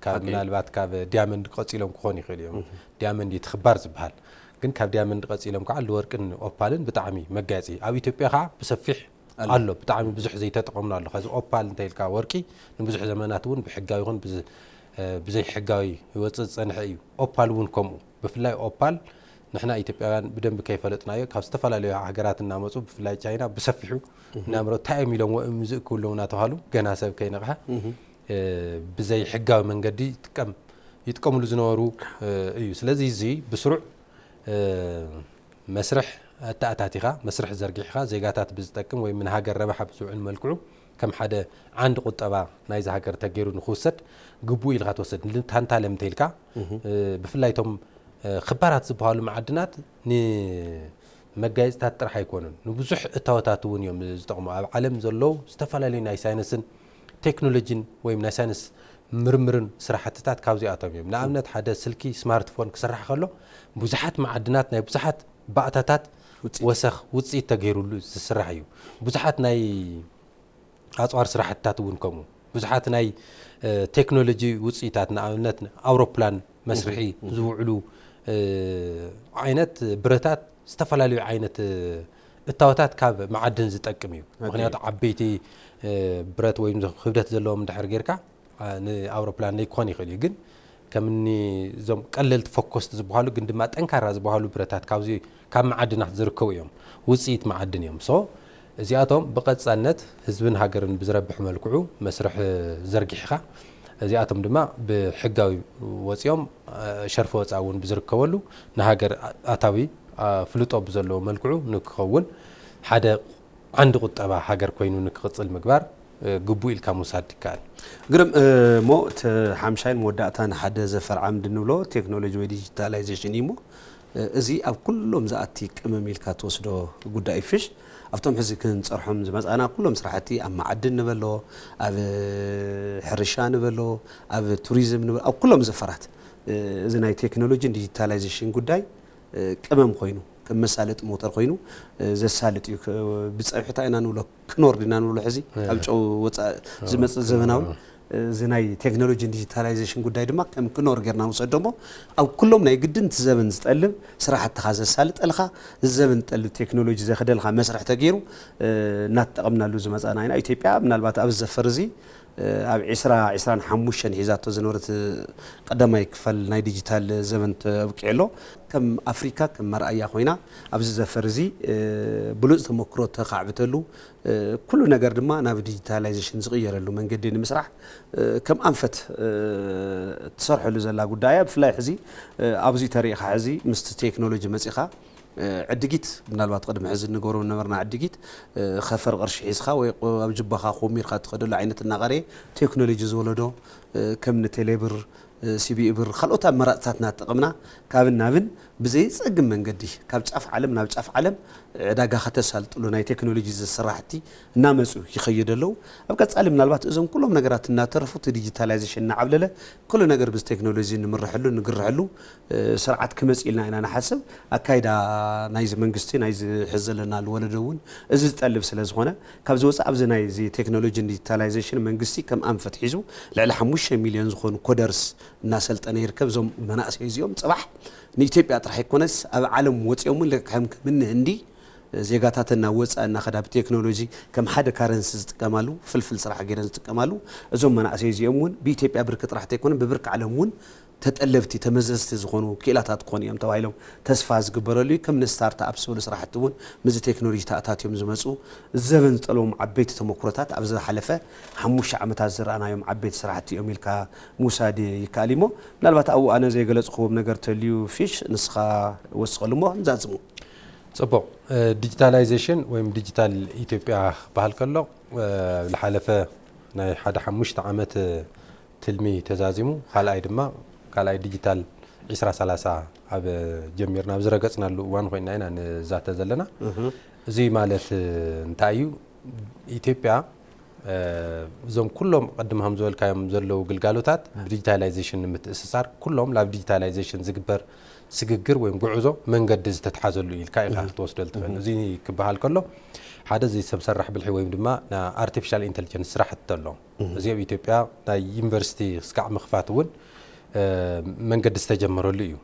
ካብ ምናልባት ካብ ዲያመንድ ቀፂሎም ክኾኑ ይኽእሉ እዮም። ዲያመንድ እዩ እቲ ክባር ዝበሃል። ግን ካብ ዲያመንድ ቀፂሎም ከዓ ልወርቅን ኦፓልን ብጣዕሚ መጋየፂ ኣብ ኢትዮጵያ ከዓ ብሰፊሕ ኣሎ። ብጣዕሚ ብዙሕ ዘይተጠቐምሉ ኣሎ። ከዚ ኦፓል እንተ ኢልካ ወርቂ ንብዙሕ ዘመናት እውን ብሕጋዊ ይኹን ብዘይሕጋዊ ይወፅእ ዝፀንሐ እዩ። ኦፓል እውን ከምኡ። ብፍላይ ኦፓል ንሕና ኢትዮጵያውያን ብደንቢ ከይፈለጥናዮ ካብ ዝተፈላለዩ ሃገራት እናመፁ ብፍላይ ቻይና ብሰፊሑ እናምረቱ እንታይ እዮም ኢሎምዎ እዮም ዝእክቡ ኣለዉ እናተባሃሉ ገና ሰብ ከይነቕሐ ብዘይ ሕጋዊ መንገዲ ይጥቀም ይጥቀምሉ ዝነበሩ እዩ። ስለዚ እዚ ብስሩዕ መስርሕ ኣተኣታቲኻ መስርሕ ዘርጊሕኻ ዜጋታት ብዝጠቅም ወይ ንሃገር ረብሓ ብዝውዕል መልክዑ ከም ሓደ ዓንዲ ቁጠባ ናይዚ ሃገር ተገይሩ ንክውሰድ ግቡእ ኢልካ ትወስድ። ንታንታለም እንተኢልካ፣ እ፣ ብፍላይ እቶም፣ እ፣ ክባራት ዝበሃሉ መዓድናት ንመጋየፅታት ጥራሕ ኣይኮኑን፣ ንብዙሕ እታወታት እውን እዮም ዝጠቕሙ። ኣብ ዓለም ዘለዉ ዝተፈላለዩ ናይ ሳይንስን ቴክኖሎጂን ወይም ናይ ሳይንስ ምርምርን ስራሕትታት ካብዚኣቶም እዮም። ንኣብነት፣ ሓደ ስልኪ ስማርትፎን ክስራሕ ከሎ ብዙሓት መዓድናት ናይ ብዙሓት ባእታታት ውፅኢት። ወሰኽ ውፅኢት ተገይሩሉ ዝስራሕ እዩ። ብዙሓት ናይ ኣፅዋር ስራሕትታት እውን ከምኡ። ብዙሓት ናይ፣ እ፣ ቴክኖሎጂ ውፅኢታት፣ ንኣብነት ኣውሮፕላን መስርሒ ዝውዕሉ፣ እ፣ ዓይነት ብረታት፣ ዝተፈላለዩ ዓይነት፣ እ፣ እታወታት ካብ መዓድን ዝጠቅም እዩ። ኦኬ። ምክንያቱ ዓበይቲ፣ እ፣ ብረት ወይም ክብደት ዘለዎም እንድሕር ጌርካ፣ እ፣ ንኣውሮፕላን ዘይኮን ይኽእል እዩ። ግን ከምኒ እዞም ቀለልቲ ፎኮስት ዝበሃሉ ግን ድማ ጠንካራ ዝበሃሉ ብረታት ካብዚ ካብ መዓድናት ዝርከቡ እዮም። ውፅኢት መዓድን እዮም። ሶ እዚኣቶም ብቐፃልነት ህዝብን ሃገርን ብዝረብሕ መልክዑ መስርሕ ዘርጊሕኻ፣ እዚኣቶም ድማ ብሕጋዊ ወፂኦም፣ እ፣ ሸርፊ ወፃኢ እውን ብዝርከበሉ ንሃገር ኣታዊ፣ እ፣ ፍልጦ ብዘለዎ መልክዑ ንክኸውን ሓደ ዓንዲ ቁጠባ ሃገር ኮይኑ ንክቕፅል ምግባር፣ እ፣ ግቡእ ኢልካ ምውሳድ ይከኣል። ግርም፣ እ፣ እሞ እቲ ሓምሻይን መወዳእታን ሓደ ዘፈር ዓምዲ እንብሎ ቴክኖሎጂ ወይ ዲጂታላይዜሽን እዩ እሞ፣ እ፣ እዚ ኣብ ኩሎም ዝኣቲ ቅመም ኢልካ ትወስዶ ጉዳይ እዩ። ፍሽ ኣብቶም ሕዚ ክንፀርሖም ዝመፃና ኩሎም ስራሕቲ፣ ኣብ መዓድን ንበሎ፣ ኣብ ሕርሻ ንበሎ፣ ኣብ ቱሪዝም ንበሎ፣ ኣብ ኩሎም ዘፈራት፣ እ፣ እዚ ናይ ቴክኖሎጂን ዲጂታላይዜሽን ጉዳይ እ፣ ቅመም ኮይኑ፣ ከም መሳለጢ ሞተር ኮይኑ፣ እ፣ ዘሳልጥ እዩ። ክ-፣ ብጸብሒ እንታይ ኢና ንብሎ? ክኖር ዲና ንብሎ ሕዚ? እ። ካብ ጨው ወጻኢ እ። ዝመጽእ ዘመናዊ፣ እ። እ፣ እዚ ናይ ቴክኖሎጂን ዲጂታላይዜሽን ጉዳይ ድማ ከም ክኖር ጌርና ንውሰዶ እሞ፣ ኣብ ኩሎም ናይ ግድን እቲ ዘበን ዝጠልብ ስራሕትኻ ዘሳልጠልካ፣ እዚ ዘበን ዝጠልብ ቴክኖሎጂ ዘኽደልካ መስርሕ ተገይሩ፣ እ፣ እናተጠቐምናሉ ዝመጻና ኢና። ኢትዮጵያ ምናልባት ኣብዚ ዘፈር እዚ፣ ኣብ ዒስራ ዒስራን ሓሙሽተን ሒዛቶ ዝነበረት ቀዳማይ ክፋል ናይ ዲጂታል ዘበን ተብቂዑ ኣሎ። ከም ኣፍሪካ ከም መርኣያ ኮይና ኣብዚ ዘፈር እዚ፣ እ፣ ብሉፅ ተመክሮ ተኻዕብተሉ፣ እ፣ ኩሉ ነገር ድማ ናብ ዲጂታላይዜሽን ዝቕየረሉ መንገዲ ንምስራሕ፣ እ፣ ከም ኣንፈት፣ እ፣ ትሰርሐሉ ዘላ ጉዳይ እያ። ብፍላይ ሕዚ፣ እ፣ ኣብዚ ተሪኢኻ ሕዚ ምስቲ ቴክኖሎጂ መፂኻ፣ እ፣ ዕድጊት ምናልባት ቅድሚ ሕዚ እንገብሮ ነበርና ዕድጊት፣ እ፣ ከፈር ቅርሺ ሒዝካ ወይ ቁ-፣ ኣብ ጅባኻ ኮሚርካ ትኸደሉ ዓይነት እናቐረየ ቴክኖሎጂ ዝወለዶ፣ እ፣ ከም ንቴሌብር፣ እ፣ ሲቢኢ ብር፣ ካልኦት ኣማራፅታት እናተጠቐምና ካብን ናብን ብዘይፀግም መንገዲ ካብ ጫፍ ዓለም ናብ ጫፍ ዓለም ዕዳጋ ከተሳልጥሉ ናይ ቴክኖሎጂ ስራሕቲ እናመፁ ይኸይዱ ኣለዉ። ኣብ ቀፃሊ ምናልባት እዞም ኩሎም ነገራት እናተረፉ እቲ ዲጂታላይዜሽን እናዓብለለ ኩሉ ነገር ብዚ ቴክኖሎጂ ንምርሐሉ፣ ንግርሐሉ፣ እ፣ ስርዓት ክመጽእ ኢልና ኢና ንሓስብ። ኣካይዳ ናይዚ መንግስቲ፣ ናይዚ ሕዚ ዘለናሉ ወለዶ እውን እዚ ዝጠልብ ስለ ዝኾነ፣ ካብዚ ወጻኢ ኣብዚ ናይዚ ቴክኖሎጂን ዲጂታላይዜሽን መንግስቲ ከም ኣንፈት ሒዙ ልዕሊ ሓሙሽተ ሚልዮን ዝኾኑ ኮደርስ እናሰልጠነ ይርከብ። እዞም መናእሰይ እዚኦም ጽባሕ ንኢትዮጵያ ጥራሕ ኣይኮነስ ኣብ ዓለም ወጺኦም እውን ልክዕ ከም፣ ከም እኒ ህንዲ ዜጋታተን ናብ ወጻኢ እናኸዳ ብቴክኖሎጂ ከም ሓደ ካረንሲ ዝጥቀማሉ፣ ፍልፍል ስራሕ ገይረን ዝጥቀማሉ፣ እዞም መናእሰይ እዚኦም እውን ብኢትዮጵያ ብርኪ ጥራሕ ተይኮነ ብብርኪ ዓለም እውን ተጠለብቲ፣ ተመዘዝቲ ዝኾኑ ክኢላታት ክኾኑ እዮም ተባሂሎም ተስፋ ዝግበረሉ እዩ። ከም ንስታርት ኣፕስ ዝበሉ ስራሕቲ እውን ምስዚ ቴክኖሎጂ ተኣታትዮም ዝመፁ ዘበን ዝጠልቦም ዓበይቲ ተመኩሮታት ኣብ ዝሓለፈ ሓሙሽተ ዓመታት ዝረኣናዮም ዓበይቲ ስራሕቲ እዮም ኢልካ ምውሳድ ይከኣል እዩ። እሞ ምናልባት ኣብኡ ኣነ ዘይገለፅክዎም ነገር ተልዩ ፊሽ ንስኻ ወስኸሉ እሞ ንዛዝሙ። ጽቡቕ። እ፣ ዲጂታላይዜሽን ወይም ዲጂታል ኢትዮጵያ ክበሃል ከሎ፣ እ፣ ዝሓለፈ ናይ ሓደ ሓሙሽተ ዓመት፣ እ፣ ትልሚ ተዛዚሙ፣ ካልኣይ ድማ፣ ካልኣይ ዲጂታል ዒስራ ሰላሳ ኣብ ጀሚርና ኣብ ዝረገጽናሉ እዋን ኮይና ኢና ንዛተ ዘለና። እህ። እዚ ማለት፣ እ፣ እንታይ እዩ? ኢትዮጵያ፣ እ፣ እዞም ኩሎም ቅድም ከም ዝበልካዮም ዘለዉ ግልጋሎታት ብዲጂታላይዜሽን ንምትእስሳር፣ ኩሎም ናብ ዲጂታላይዜሽን ዝግበር ስግግር ወይም ጉዕዞ መንገዲ ዝተትሓዘሉ ኢልካ ኢኻ እህ። ክትወስዶ ትኽእል። እህ። እዚ ክበሃል ከሎ፣ ሓደ እዚ ሰብ ሰራሕ ብልሒ ወይም ድማ ናይ ኣርቲፊሻል ኢንተሊጀንስ ስራሕቲ ኣሎ። እህ። እዚ ኣብ ኢትዮጵያ ናይ ዩኒቨርሲቲ ስካዕ ምኽፋት እውን፣ እ፣ መንገዲ ዝተጀመረሉ እዩ።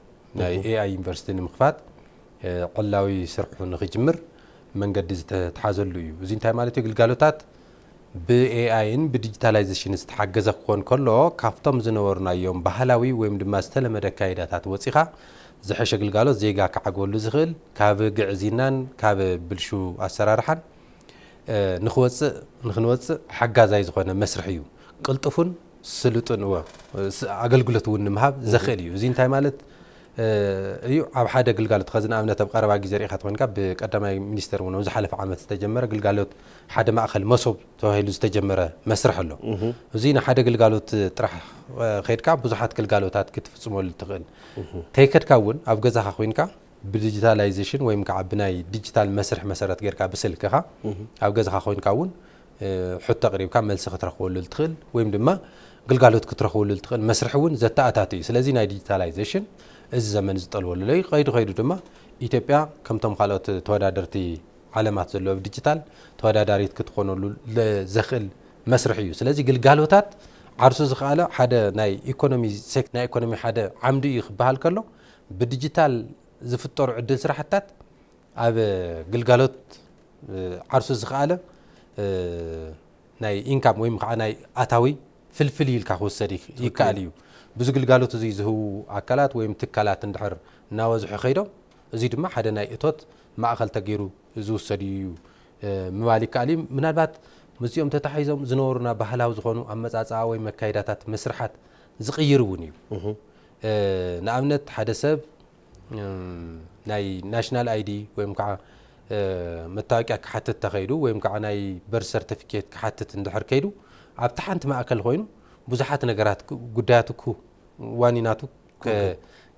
ናይ እህ። ኤኣይ ዩኒቨርሲቲ ንምኽፋት፣ እ፣ ዕላዊ ስርሑ ንኽጅምር መንገዲ ዝተትሓዘሉ እዩ። እዚ እንታይ ማለት እዩ? ግልጋሎታት ብኤኣይን ብዲጂታላይዜሽን ዝተሓገዘ ክኾን ከሎ፣ ካብቶም ዝነበርናዮም ባህላዊ ወይም ድማ ዝተለመደ ኣካይዳታት ወፂኻ፣ ዝሐሸ ግልጋሎት ዜጋ ክዓግበሉ ዝኽእል፣ ካብ ግዕዝይናን ካብ ብልሹ ኣሰራርሓን፣ እ፣ ንኽወፅእ፣ ንኽንወፅእ ሓጋዛይ ዝኾነ መስርሕ እዩ። ቅልጡፍን ስሉጥን፣ እወ፣ ስ-፣ ኣገልግሎት እውን ንምሃብ ዘኽእል እዩ። እዚ እንታይ ማለት? እዩ። ኣብ ሓደ ግልጋሎት ኸዚ ንኣብነት ኣብ ቀረባ ግዜ ርኢኻ ተኾይንካ ብቀዳማይ ሚኒስተር እውን ኣብ ዝሓለፈ ዓመት ዝተጀመረ ግልጋሎት ሓደ ማእኸል መሶብ ተባሂሉ ዝተጀመረ መስርሕ ኣሎ። እዚ ንሓደ ግልጋሎት ጥራሕ ከይድካ ብዙሓት ግልጋሎታት ክትፍፅመሉ ትኽእል። ከይከድካ እውን ኣብ ገዛኻ ኮይንካ ብዲጂታላይዜሽን ወይም ከዓ ብናይ ዲጂታል መስርሕ መሰረት ጌርካ ብስልክኻ ኣብ ገዛኻ ኮይንካ እውን ሕቶ ኣቕሪብካ መልሲ ክትረኽበሉ ትኽእል ወይም ድማ ግልጋሎት ክትረኽበሉ ትኽእል መስርሕ እውን ዘተኣታቱ እዩ። ስለዚ ናይ ዲጂታላይዜሽን እዚ ዘመን ዝጠልበሉ እዩ። ከይዱ ከይዱ ድማ ኢትዮጵያ ከምቶም ካልኦት ተወዳደርቲ ዓለማት ዘለዎ ብዲጂታል ተወዳዳሪት ክትኾነሉ ዘኽእል መስርሕ እዩ። ስለዚ ግልጋሎታት ዓርሱ ዝኸኣለ ሓደ ናይ ኢኮኖሚ ሴክ ናይ ኢኮኖሚ ሓደ ዓምዲ እዩ ክበሃል ከሎ ብዲጂታል ዝፍጠሩ ዕድል ስራሕታት ኣብ ግልጋሎት ዓርሱ ዝኸኣለ ናይ ኢንካም ወይም ከዓ ናይ ኣታዊ ፍልፍል ኢልካ ክውሰድ ይከኣል እዩ። ብዙ ግልጋሎት እዚ ዝህቡ ኣካላት ወይም ትካላት እንድሕር እናበዝሑ ከይዶም እዚ ድማ ሓደ ናይ እቶት ማእኸል ተገይሩ ዝውሰድ እዩ ምባል ይከኣል እዩ። ምናልባት ምስዚኦም ተታሒዞም ዝነበሩና ባህላዊ ዝኾኑ ኣመፃፅኣ ወይ መካይዳታት መስርሓት ዝቕይር እውን እዩ። ንኣብነት ሓደ ሰብ ናይ ናሽናል ኣይዲ ወይም ከዓ መታወቂያ ክሓትት ተኸይዱ ወይም ከዓ ናይ በርት ሰርቲፊኬት ክሓትት እንድሕር ከይዱ ኣብቲ ሓንቲ ማእከል ኮይኑ ብዙሓት ነገራት ጉዳያት እኩ ዋኒናቱ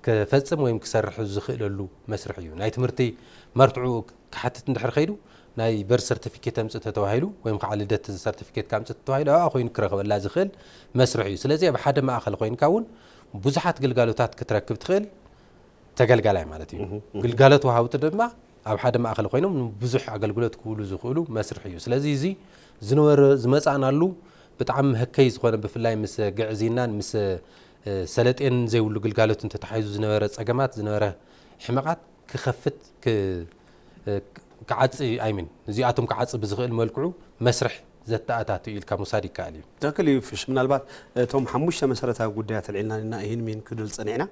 ክፈፅም ወይም ክሰርሕ ዝኽእለሉ መስርሕ እዩ። ናይ ትምህርቲ መርትዑ ክሓትት እንድሕር ከይዱ ናይ በርት ሰርቲፊኬት ኣምፅእ ተተባሂሉ ወይም ከዓ ልደት ሰርቲፊኬት ከምፅእ ተተባሂሉ ኣብኣ ኮይኑ ክረኽበላ ዝኽእል መስርሕ እዩ። ስለዚ ኣብ ሓደ ማእኸል ኮይንካ እውን ብዙሓት ግልጋሎታት ክትረክብ ትኽእል ተገልጋላይ ማለት እዩ። ግልጋሎት ወሃብቲ ድማ ኣብ ሓደ ማእኸል ኮይኖም ብዙሕ ኣገልግሎት ክውሉ ዝኽእሉ መስርሕ እዩ። ስለዚ እዚ ዝነበረ ዝመፃእናሉ ብጣዕሚ ህከይ ዝኾነ ብፍላይ ምስ ግዕዝይናን ምስ ሰለጤን ዘይብሉ ግልጋሎት እንተተሓይዙ ዝነበረ ፀገማት ዝነበረ ሕመቓት ክኸፍት ክዓፂ ኣይምን እዚኣቶም ክዓፂ ብዝኽእል መልክዑ መስርሕ ዘተኣታቱ ኢልካ ምውሳድ ይከኣል እዩ። ትክክል እዩ ፍሽ። ምናልባት እቶም ሓሙሽተ መሰረታዊ ጉዳያት ኣልዒልና ኢና ይህን ሚን ክብል ፀኒዕና።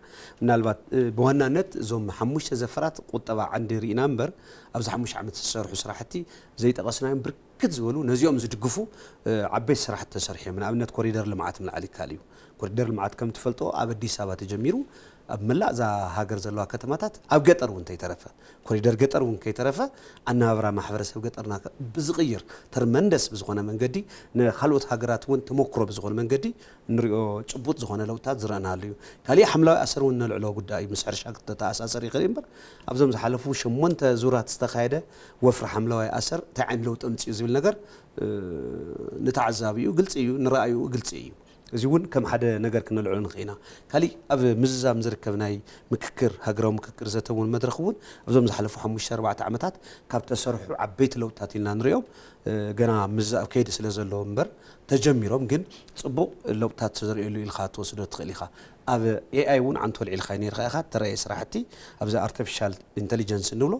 ምናልባት ብዋናነት እዞም ሓሙሽተ ዘፈራት ቁጠባ ዓንዲ ርኢና እምበር ኣብዚ ሓሙሽተ ዓመት ዝሰርሑ ስራሕቲ ዘይጠቐስናዮም ብርክት ዝበሉ ነዚኦም ዝድግፉ ዓበይቲ ስራሕቲ ተሰርሑ እዮም። ንኣብነት ኮሪደር ልምዓት ምልዓል ይከኣል እዩ። ኮሪደር ልምዓት ከም ትፈልጦ ኣብ ኣዲስ ኣበባ ተጀሚሩ ኣብ መላእ እዛ ሃገር ዘለዋ ከተማታት ኣብ ገጠር እውን እንተይተረፈ ኮሪደር ገጠር እውን ከይተረፈ ኣነባብራ ማሕበረሰብ ገጠርና ብዝቕይር ተርመንደስ ብዝኾነ መንገዲ ንካልኦት ሃገራት እውን ተሞክሮ ብዝኾነ መንገዲ እንሪኦ ጭቡጥ ዝኾነ ለውጥታት ዝረእናሉ እዩ። ካሊእ ሓምላዊ ኣሰር እውን ነልዕሎ ጉዳይ እዩ። ምስ ሕርሻ ክተተኣሳሰር ይኽእል እዩ እምበር ኣብዞም ዝሓለፉ ሸሞንተ ዙራት ዝተኻየደ ወፍሪ ሓምላዋይ ኣሰር እንታይ ዓይነት ለውጢ ኣምፅኡ ዝብል ነገር ንተዓዛቢኡ ግልፂ እዩ፣ ንረኣይኡ ግልፂ እዩ። እዚ እውን ከም ሓደ ነገር ክነልዕሎ ንኽእል ኢና። ካሊእ ኣብ ምዝዛም ዝርከብ ናይ ምክክር ሃገራዊ ምክክር ዘተ እውን መድረኽ እውን ኣብዞም ዝሓለፉ ሓሙሽተ ኣርባዕተ ዓመታት ካብ ተሰርሑ ዓበይቲ ለውጥታት ኢልና ንሪኦም ገና ምዝዛም ኣብ ከይዲ ስለ ዘሎ እምበር ተጀሚሮም ግን ፅቡቕ ለውጥታት ተዘርእየሉ ኢልካ ትወስዶ ትኽእል ኢኻ። ኣብ ኤኣይ እውን ዓንቶ ልዒልካ ነርካ ኢኻ ተረየ ስራሕቲ ኣብዚ ኣርቲፊሻል ኢንቴሊጀንስ እንብሎ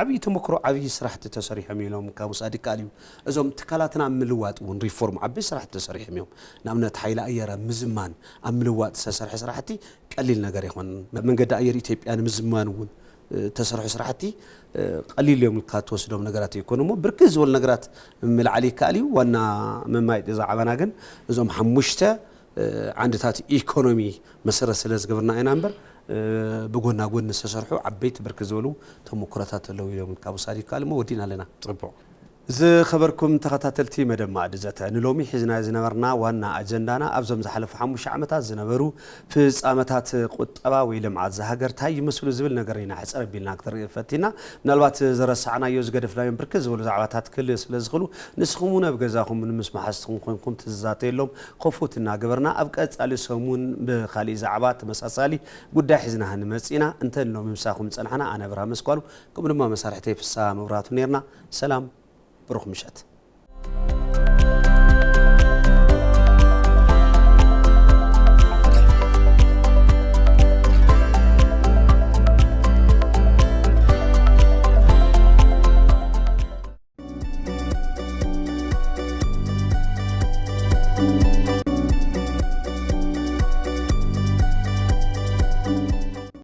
ዓብዪ ተመክሮ ዓብዪ ስራሕቲ ተሰሪሖም ኢሎም ካብ ውሳድ ይከኣል እዩ። እዞም ትካላትና ኣብ ምልዋጥ እውን ሪፎርም ዓበይ ስራሕቲ ተሰሪሖም እዮም። ንኣብነት ሓይሊ ኣየር ኣብ ምዝማን ኣብ ምልዋጥ ዝተሰርሐ ስራሕቲ ቀሊል ነገር ኣይኮነን። መንገዲ ኣየር ኢትዮጵያ ንምዝማን እውን ተሰርሑ ስራሕቲ ቀሊል እዮም ኢልካ ትወስዶም ነገራት ኣይኮኑ እሞ ብርክት ዝበሉ ነገራት ምልዓል ይከኣል እዩ። ዋና መማይጢ ዛዕባና ግን እዞም ሓሙሽተ ዓንድታት ኢኮኖሚ መሰረት ስለ ዝገበርና ኢና እምበር ብጎና ጎኒ ዝተሰርሑ ዓበይቲ ብርክት ዝበሉ ተሞክሮታት ኣለዉ ኢሎም ካብ ውሳድ ይከኣል እሞ ወዲና ኣለና። ፅቡቕ። ዝኸበርኩም ተኸታተልቲ መደብ ማእዲ ዘተ ንሎሚ ሒዝና ዝነበርና ዋና ኣጀንዳና ኣብዞም ዝሓለፉ ሓሙሽተ ዓመታት ዝነበሩ ፍጻመታት ቁጠባ ወይ ልምዓት ዝሃገር እንታይ ይመስሉ ዝብል ነገር ኢና ሕፅር ኣቢልና ክትርኢ ፈቲና። ምናልባት ዝረሳዕናዮ ዝገደፍናዮም ብርክት ዝበሉ ዛዕባታት ክህልዩ ስለ ዝኽእሉ ንስኹም እውን ኣብ ገዛኹም ምስ መሓዝትኹም ኮንኩም ትዛተየሎም ከፉት እናገበርና ኣብ ቀጻሊ ሰሙን ብካሊእ ዛዕባ ተመሳሳሊ ጉዳይ ሒዝና ክንመጽእ ኢና። እንተ ንሎሚ ምሳኹም ዝጸናሕና ኣነ ኣብርሃም መስኳሉ ከምኡ ድማ መሳርሕተይ ፍስሃ መብራቱ ነርና። ሰላም። ብሩኽ ምሸት።